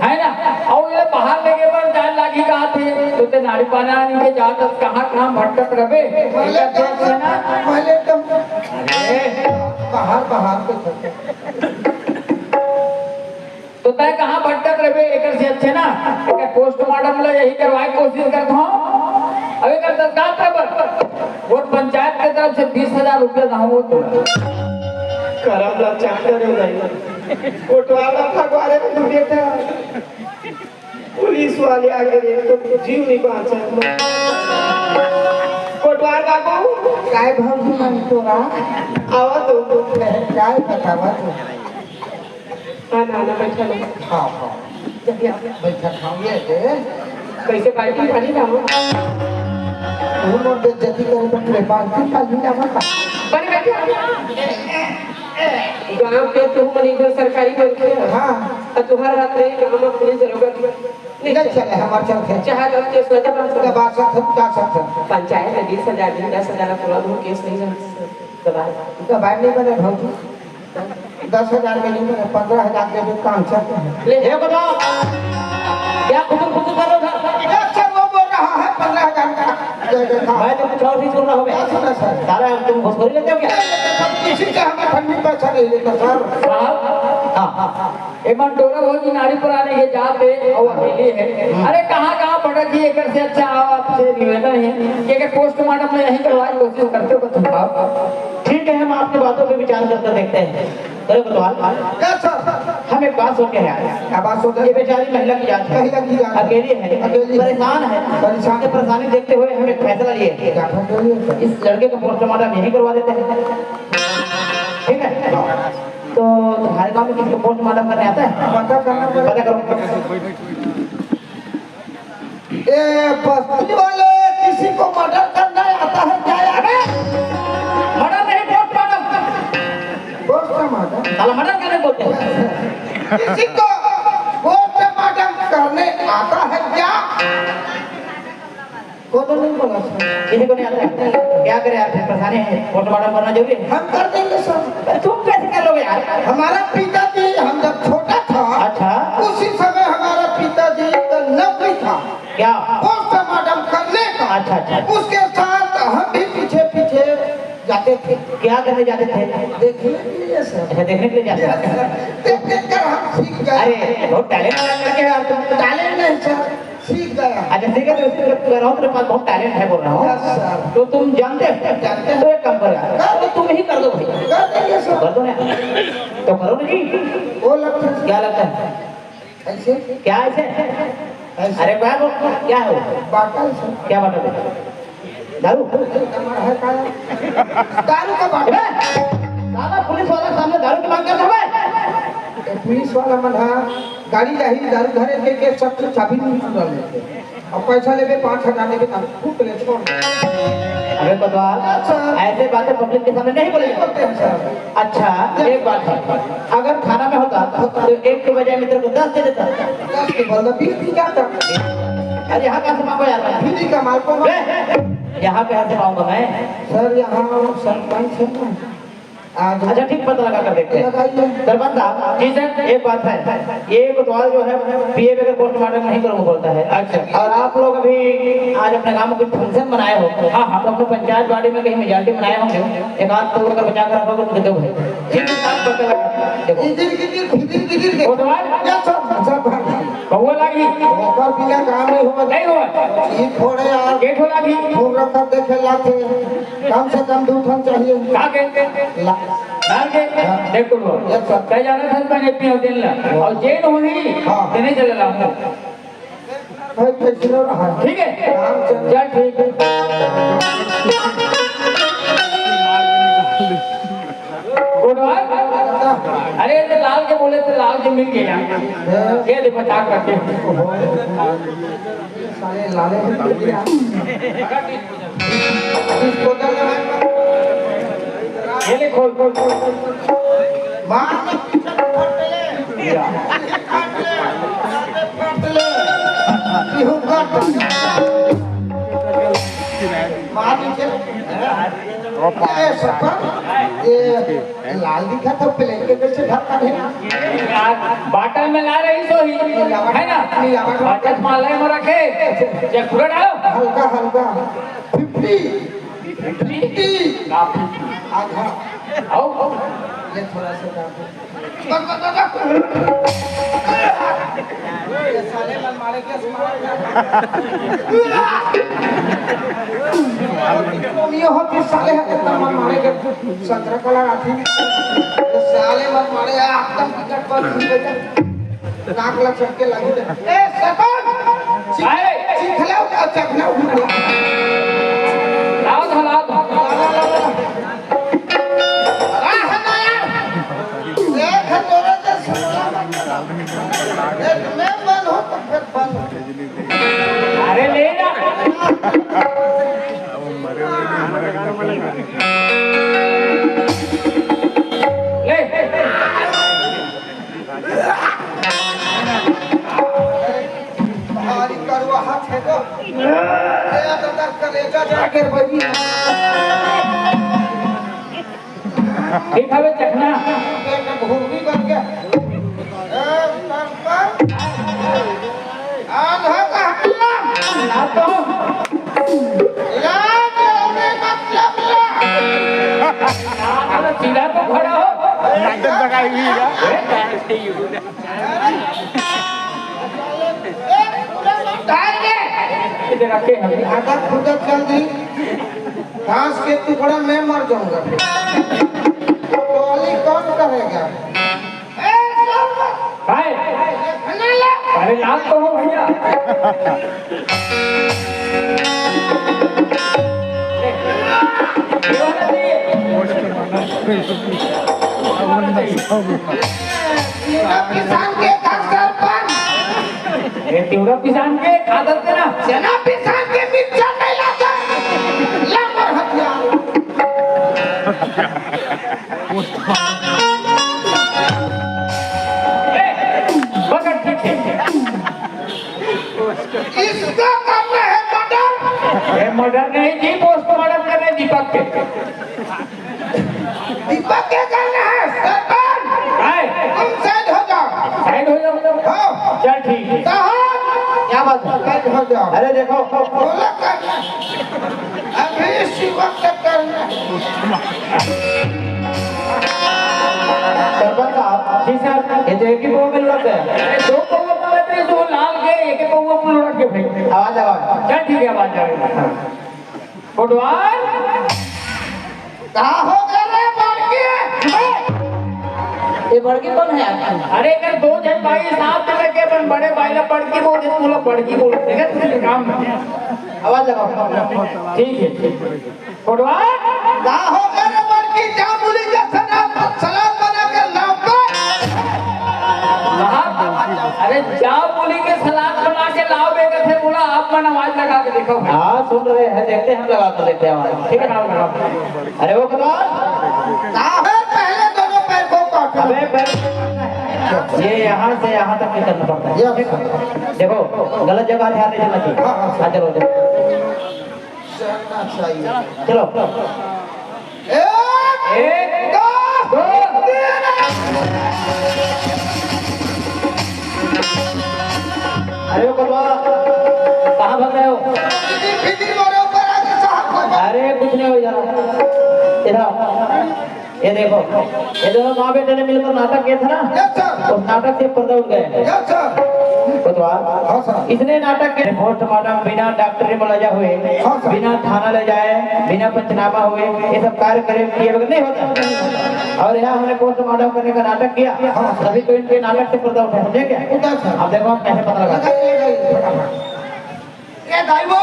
है ना? अउ ये बाहर लेगे बर जान लागी कहा थे, तो ते नाड़ी पाना नहीं के जात हस, कहाँ, कहाँ भटकत रबे? पहले एकर तो, देख लेना। पहले तो अरे। बाहर, बाहर तो चलते। तो तय कहाँ भटकत रहे, एकर से अच्छे ना, एकर पोस्टमार्टम ला यही करवाए के कोशिश करत हूँ। अब एकर तत्काल खबर, वो पंचायत के तरफ से बीस हजार रुपया दहूँ तोला। करम ला चाकर हो गई। कोटवार ला फगवारे में डूबे था। पुलिस वाले आगे रे, तो जीव नहीं बाँचा। कोटवार बाबू। काय भौजी मन तोरा? आवा तो। काय बतावा तो? हाँ, ना, ना, बैठा ना। हाँ, हाँ। जल्दी आ। बैठा खाओ, ये दे। कैसे बाल्टी पानी लाओ? वो लोग बेइज्जती करे तो पूरे बाल्टी पानी लावा। बने बैठे। गाँव के तुम मन इधर सरकारी बन के। हाँ। और तुम्हारा हाथ नहीं, गाँव में पुलिस दरोगा नहीं चले, हमारे चलते। चाहे तो केस लगे, बात सुनो। दबा सकते, उठा सकते। पंचायत में बीस हजार दिन, दस हजार तुरंत हो, केस नहीं जान दबा। दबाए नहीं बने भौजी। दस हजार में नहीं बने, पन्द्रह हजार दे दो, काम चलते हैं। ले, हे बताओ, क्या खुसुर खुसुर कर रहे हो उधर? इधर से वो बोल रहा है पन्द्रह हजार का। ये देखा। मैं तो कुछ और ही सुन रहा हूँ बे। क्या सुना सर? सारा तुम घुसखोरी लेते हो क्या? सब किसी से हमें फंडिंग पैसा नहीं लेता सर। साहब, हाँ, हाँ, हाँ। ए मंटोरा भौजी नारी पुराने के जाते और अकेली है। अरे कहाँ कहाँ भटक गई, एकर से अच्छा आओ आपसे निवेदन है कि एकर पोस्टमार्टम में यहीं करवाने की कोशिश करते हो तो बताओ। ठीक है, हम आपकी बातों पे विचार करके देखते हैं। अरे कोतवाल, क्या सर? हम एक बात सोच के आए। क्या बात सोच रहे? ये बेचारी महिला की जात है। महिला की जात है। अकेली है। अकेली। परेशान है। परेशान। ये परेशानी देखते हुए हम एक फैसला लिए। क्या फैसला लिए सर? इस लड़के का पोस्टमार्टम यहीं करवा देते हैं। ठीक है? हाँ। तो तुम्हारे गांव में किसी को पोस्टमार्टम करने आता है? पता करना पड़ेगा। पता करो। ए बस्ती वाले किसी को पोस्टमार्टम करने आता है क्या? कोनो नहीं बोला सर। किसी को नहीं आता है? क्या करे आप, परेशानी है, पोस्टमार्टम करना जरूरी है। हम कर देंगे सर। तुम कैसे कर लोगे यार? हमारा पिताजी, हम जब छोटा था, अच्छा। उसी समय हमारा पिताजी का नौकरी था। क्या? पोस्टमार्टम करने का। अच्छा, अच्छा। उसके साथ हम भी पीछे पीछे जाते थे। क्या करने जाते थे? देखने के लिए सर। अच्छा, देखने के लिए जाते थे। देख देख कर हम सीख गए। अरे, बहुत टैलेंट वाला लड़का है यार तुम। टैलेंट नहीं सर, सीख गया। अच्छा, ठीक है, तो इसलिए कर रहा हूँ, तेरे पास बहुत टैलेंट है बोल रहा हूँ। Yes sir. तो तुम जानते हो? जानते हैं। तो एक काम करो यार, कर तो तुम ही कर दो भाई। कर देंगे सर। कर दो ना। तो करो ना जी। वो लगता है। क्या लगता है? ऐसे? क्या ऐसे? ऐसे। अरे बाबू, क्या हो? Bottle sir. क्या बाटल है? दारू? अरे, कमर है का? दारू का बाटल। ए, साला पुलिस वाला सामने दारू की मांग करता है? ए, पुलिस वाला मन हा गाड़ी जाही, दारू धरे के, के सब चाबी नहीं सुना लेते। अब पैसा लेबे पाँच हजार, लेबे तब फूट ले, छोड़। अबे कोतवाल, अच्छा। ऐसे बातें पब्लिक के सामने नहीं बोले। नहीं बोलते हैं सर। अच्छा, एक बात है, अगर थाना में होता तो एक के बजाय मित्र को दस दे देता। दस के बदला बीस भी जाता। अरे यहाँ कहाँ से पाऊंगा यार मैं? फ्री का माल को बे, यहाँ कहाँ से पाऊंगा मैं? सर, यहाँ सरपंच है ना। आज अच्छा, ठीक, पता लगा कर देखते हैं। लगाइए। सरपंच साहब, जी सर। एक बात है, ये कोतवाल जो है, पीए बगैर पोस्टमार्टम नहीं करूंगा बोलता है। अच्छा। और आप लोग अभी आज अपने गांव में कुछ फंक्शन मनाए हो, हाँ, हाँ। तो अपने पंचायत बॉडी में कहीं मेजोरिटी बनाए होंगे, एक आध तोड़ कर बचा कर रखोगे, उनके दो भाई। ठीक है, साहब, पता लगा। देखो। इधर, इधर, इधर, इधर, इधर। कोतवाल? या सब, सब। कौआ लागी? ओकर बिना काम नहीं होगा। नहीं होगा। ये फोड़े यार। के ठो लागी? फोड़ रखा देखे लाते। कम से कम दो ठन चाहिए। का के? ला- लाल के? हाँ। देख तो लो। Yes, sir। तय जाना था, मैं एक पिया दिन ला। और जेन होही, हाँ। तेने चले ला हूँ। भाई, कैसे हो रहा है? ठीक है? रामचंद्र। चल, ठीक है। कोटवाल? अरे, ये लाल के बोले तो लाल के मिल गया। हाँ। ये दे, बचा करके। साले लाले को मिल गया। ये ले, खोल, खोल, खोल, खोल। मार। मार नीचे। ए, सफर, ये लाल दिखा तो प्लेन के कैसे ढक्का देना? बाटल में ला रही सो ही, है ना? बाटल माले में रखे, जब पूरा डालो। हल्का, हल्का। फिफ्टी। फिफ्टी? आधा। आओ। ये थोड़ा सा डाल दो। बस, बस, बस, बस। ये साले मन मारे के मारे। ये होती साले है, इतना मन मारे के संतरा कलर आती। ये साले मन मारे, एकदम टिकट पर नाक ला चढ़ के लागी। ए, सतन! चिख-, अरे! चिखला उठा, चखला उठा। लाओ, लाओ, लाओ। ला, ला, ला, ला। अरे, हट ना यार। देख, तोरे तो सुनला मत। देख, मैं बन हूँ तो फिर बन हूँ। अरे, ले ना। ले। भारी करुआ हाथ है तो। ए, तो दर्द करेगा जाके भाई। ठीक हवे चखना। एक घूमी करके। ए, उतर, उतर। आधा का हल्ला। ना तो। इलाज होने का प्लबला। ना तो सीधा तो खड़ा हो। नाटक लगाई हुई है। ए, पूरा लौटा दे। इधर रखे हैं। आधा खुदा चल दी। घास के टुकड़ा मैं मर जाऊंगा। तो अली कौन करेगा? भाई, अरे लाल तो हो भैया। ये ना किसान के घर सरपंच। ए, तिवरा पिसान के आदत के ना। सेना पिसान के मिर्चा नहीं लाता। ला मोर हथियार। डर नहीं जी, पोस्टमार्टम करने दीपक के। दीपक के करना है, सरपंच। काय? तुम साइड हो जाओ। साइड हो जाओ। हाँ। चल ठीक है। साहब। क्या बात है? साइड हो जाओ। अरे देखो। बोला कर। अभी इसी वक्त करना है। सरपंच साहब। जी सर। ये तो एक ही पौवा में लुढ़क गया। अरे दो पौवा में लुढ़क रही, दो लाल के, एक ही पौवा में लुढ़क के भाई। आवाज, आवाज। चल ठीक है, आवाज आ रही है। हाँ। कोटवार। का हो गया रे बड़की? ये बड़की कौन है आपकी? अरे, अगर दो जन भाई साथ में लगे, अपन बड़े भाई ला बड़की बोल दे, तू लोग बड़की बोल दे, देखे तुझे काम में। आवाज लगाओ। ठीक है, ठीक है। कोटवार। का हो गया रे बड़की? जा बोली के सलाद, सलाद बना के लाओ तो। साहब, अरे जा बोली के सलाद बना के लाओ बेटा थे, बोला आप मन आवाज लगा के देखो भाई। हाँ, सुन रहे हैं, देखते हैं, हम लगा कर देखते हैं आवाज। ठीक है, आओ, आओ। अरे वो कौन? साहब, पहले दोनों पैर को काटो। अबे पैर, ये यहाँ से यहाँ तक नहीं करना पड़ता है। यस। देखो, गलत जगह ध्यान नहीं देना चाहिए। हाँ, हाँ, सर। हाँ, चलो, चलो। चलना चाहिए। चलो। एक, एक, दो, दो। तीन। अरे ओ कोटवार, कहाँ भाग रहे हो? फिर, फिर मेरे ऊपर आ गए साहब। अरे कुछ नहीं हो, इधर आओ। इधर आओ। ये देखो, ये दोनों माँ बेटे ने मिलकर नाटक किया था ना? Yes sir. उस नाटक से पर्दा उठ गया है। Yes sir. कोटवार, हाँ सर। इसने नाटक के पोस्टमार्टम बिना डॉक्टरी मुलाजा हुए, हाँ सर। बिना थाना ले जाए, बिना पंचनामा हुए, ये सब कार्य करे, किए बगैर नहीं होता। और यहाँ हमने पोस्टमार्टम करने का नाटक किया, हाँ सर। सभी को इनके नाटक से पर्दा उठा, समझे क्या? उठा सर। अब देखो हम कैसे पता लगा। लगाइए, लगाइए, फटाफट। ए दाई वो,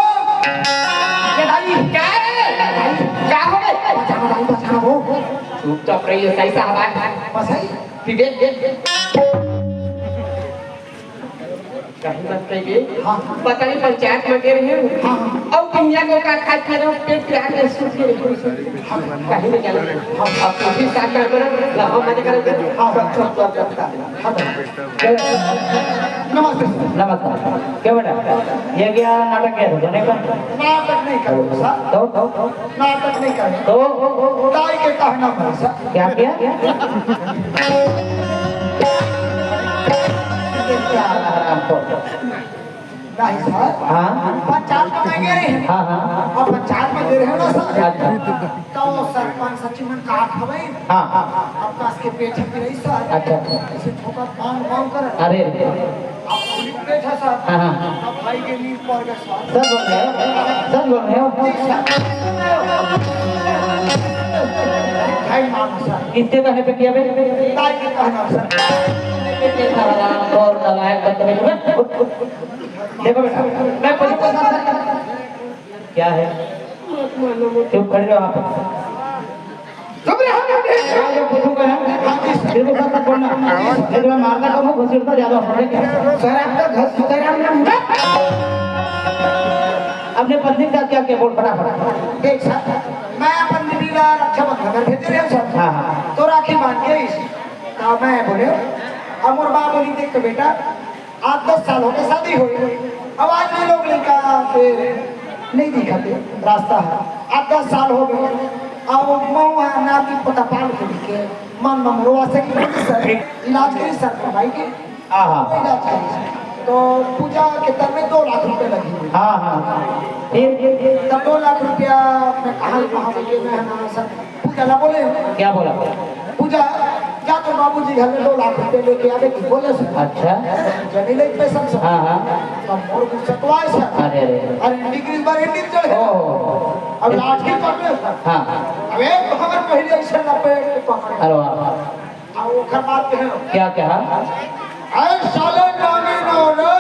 ए दाई, क्या है? दाई, क्या हो गए? बचाओ दाई, बचाओ। चुपचाप रहिए, सही साहब आए। बस है? ठीक है, ये, ये। कहीं मत कहिए। हाँ। पता नहीं पंचायत में गए रहे हो। हाँ, हाँ। और कन्या को का खाए खा रहे हो, पेट के आगे सूख गए। हाँ। कहीं नहीं जाना। हाँ। अब तुम भी साथ काम करो, लाओ मजे करो। हाँ, सब, सब, सब, सब, सब। नमस्ते सर। नमस्कार। क्या बेटा, ये क्या नाटक किया था तूने का? नाटक नहीं करो सर। तो? नाटक नहीं करो। तो? दाई के कहना पर सर। क्या किया? नहीं सर। हाँ? पंचायत में गए रहे। हाँ, हाँ। अब पंचायत में गए रहे ना सर। अच्छा। तो सरपंच सचिव मन का हवे। हाँ। अब कस के पेट में रही सर। अच्छा, अच्छा। ऐसे ठोकर बांग बांग कर। अरे। अब पूरी पेट है सर। हाँ, हाँ। अब भाई के नींद पड़ गए सर। सच बोल रहे हो? सच बोल रहे हो? जी सर। भाई मान सर। किसके कहने पे किया बे? ताई के कहना सर। और नालायक बदतमीज। देखो बेटा, मैं पूछूंगा सर। क्या है? चुप खड़े रहो आप। चुप रहो। मैं जो पूछूंगा ना, बिल्कुल सच सच बोलना। नहीं तो मैं मारता कम हूँ, घसीटता ज्यादा हूँ, ठीक है? सर, आपका घर सीताराम नाम है? अपने पत्नी के साथ क्या किया, बोल फटाफट। देख सर, मैं अपन बीबी ला रक्षाबंधन कर भेजे रहे सर। हाँ, हाँ। तो राखी बांध के इस, तो मैं बोले, अब मोर बा बोली, देख तो बेटा, आठ दस साल हो गए शादी होए, अब आज भी लोग लड़का के नहीं दिखाते रास्ता है। आठ दस साल हो गए, अब मऊ है, नाती पोता पाल के लेके मन ममरवा से की सर, इलाज करी सर, कमाई के आहा। इलाज करी सर। तो पूजा के तर में दो लाख रुपए लगी हुई। हाँ, हाँ। फिर? तब दो लाख रुपया मैं कहाँ, कहाँ से मैं है ना सर, पूजा ला बोले। क्या बोला? पूजा, जा तो बाबूजी घर में दो लाख रुपए लेके आवे, की बोले सर। अच्छा। जनी ले पैसा सर। हाँ, हाँ। तब मोर गुस्सा तो आए सर। अरे, अरे। अरे, डिग्री पर हिंदी चढ़े। ओहो। अब लाठी पकड़े सर। हाँ। अब एक भवन पहले ऐसे लपेट के पकड़े। अरे वाह। अब ओकर बात कहे। क्या कहा? अरे साले नानी नौले।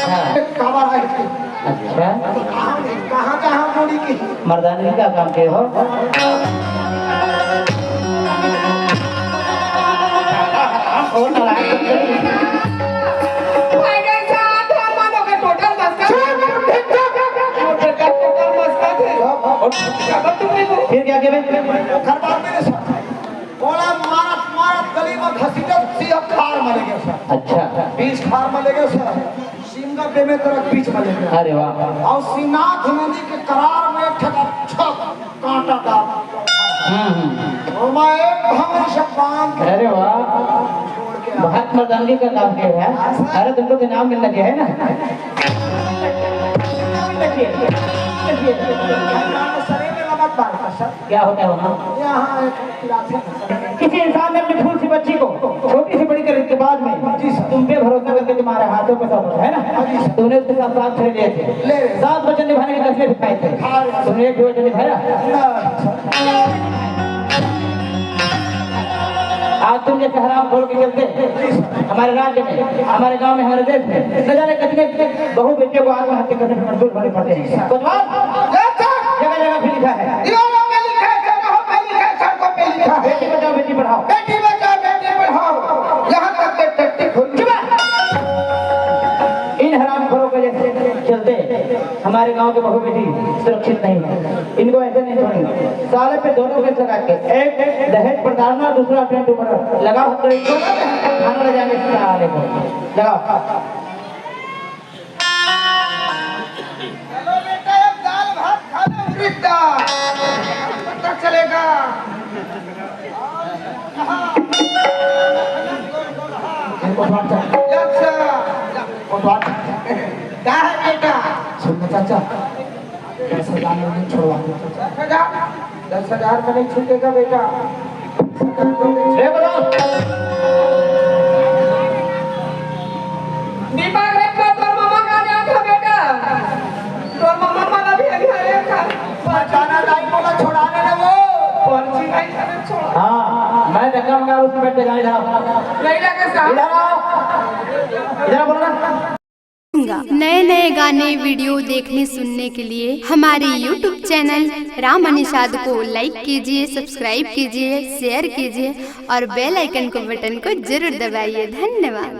हाँ। खबर आई थी। अच्छा। तो कहाँ, कहाँ, कहाँ गोली की? मर्दानी का काम के हो। और नालायक। भाई साहब, हम मानो के टोटल मस्का। टोटल, टोटल मस्का थे। और क्या बात तुमने को? फिर क्या किया बे? घर बार मेरे साथ। ओला मारत, मारत गली में घसीटत सीधा खार में ले गए सर। अच्छा। बीच खार में ले गए सर। सिमगा बेमे तरफ बीच में ले गए। अरे वाह। और सीनाथ नदी के करार में हम्म, हम्म। और मैं एक भवन शब्दान अरे वाह, छोड़ के आ बहुत मर्दानगी का काम किया है। अरे, तुमको तो इनाम मिलना चाहिए ना। इनाम मिलना चाहिए, इनाम मिलना चाहिए। शरीर में नमक डालकर सर। क्या होता है वहाँ? यहाँ एक क्लास है। किसी इंसान ने अपनी फूल सी बच्ची को छोटी से बड़ी करने के बाद में जी सर। तुम पे भरोसा करके तुम्हारे हाथों को सौंपा, है ना? हाँ जी सर। तुमने उसके साथ सात फेरे लिए थे, ले रहे। सात वचन निभाने के कसमें भी खाए थे। हाँ। तुमने एक भी वचन निभाया? ना। आज तुम जैसे हराम खोर के चलते हमारे राज्य में, हमारे गांव में, हमारे देश में न जाने कितने बहु बेटियों को आत्महत्या करने पर मजबूर होने पड़ते हैं। कोतवाल, जगह जगह पे लिखा है। दीवारों पे लिखा है, चौराहों पे लिखा है, सड़कों पे लिखा है। बेटी बचाओ, बेटी पढ़ाओ। बेटी बचाओ, बेटी पढ़ाओ। यहाँ तक के टट्टी खोल। चुप रह। इन हरामखोरों के जैसे चलते हमारे गांव के बहू बेटी सुरक्षित नहीं है। इनको ऐसे नहीं छोड़ेंगे। साले पे दोनों केस लगा के, एक दहेज प्रताड़ना और दूसरा अटेम्प्ट टू मर्डर। लगाओ हथकड़ी को, थाना ले जाएंगे साले को। लगाओ। चलो बेटा, अब दाल भात खा लो, उड़ीद दाल। पता चलेगा। कोतवाल चाचा। अच्छा। कोतवाल चाचा। का है बेटा? सुन ना चाचा, दस हजार में नहीं छोड़वा दो चाचा। दस हजार? दस हजार में नहीं छूटेगा बेटा। ए, बोलो। दीपक रे, का तोर मामा का नाम था बेटा? तोर मामा वाला भी अभी आया था। बचाना दाई, बोला, छोड़ा दे ना वो। पर्ची नहीं था, छोड़ा। हाँ, मैं धक्का मंगा, उसमें बैठ के गाड़ी धरा। नहीं लगे साहब। इधर आओ। इधर आओ, बोलो ना। नए नए गाने, वीडियो देखने सुनने के लिए हमारे YouTube चैनल राम अनिषाद को लाइक कीजिए, सब्सक्राइब कीजिए, शेयर कीजिए और बेल आइकन को, बटन को जरूर दबाइए। धन्यवाद।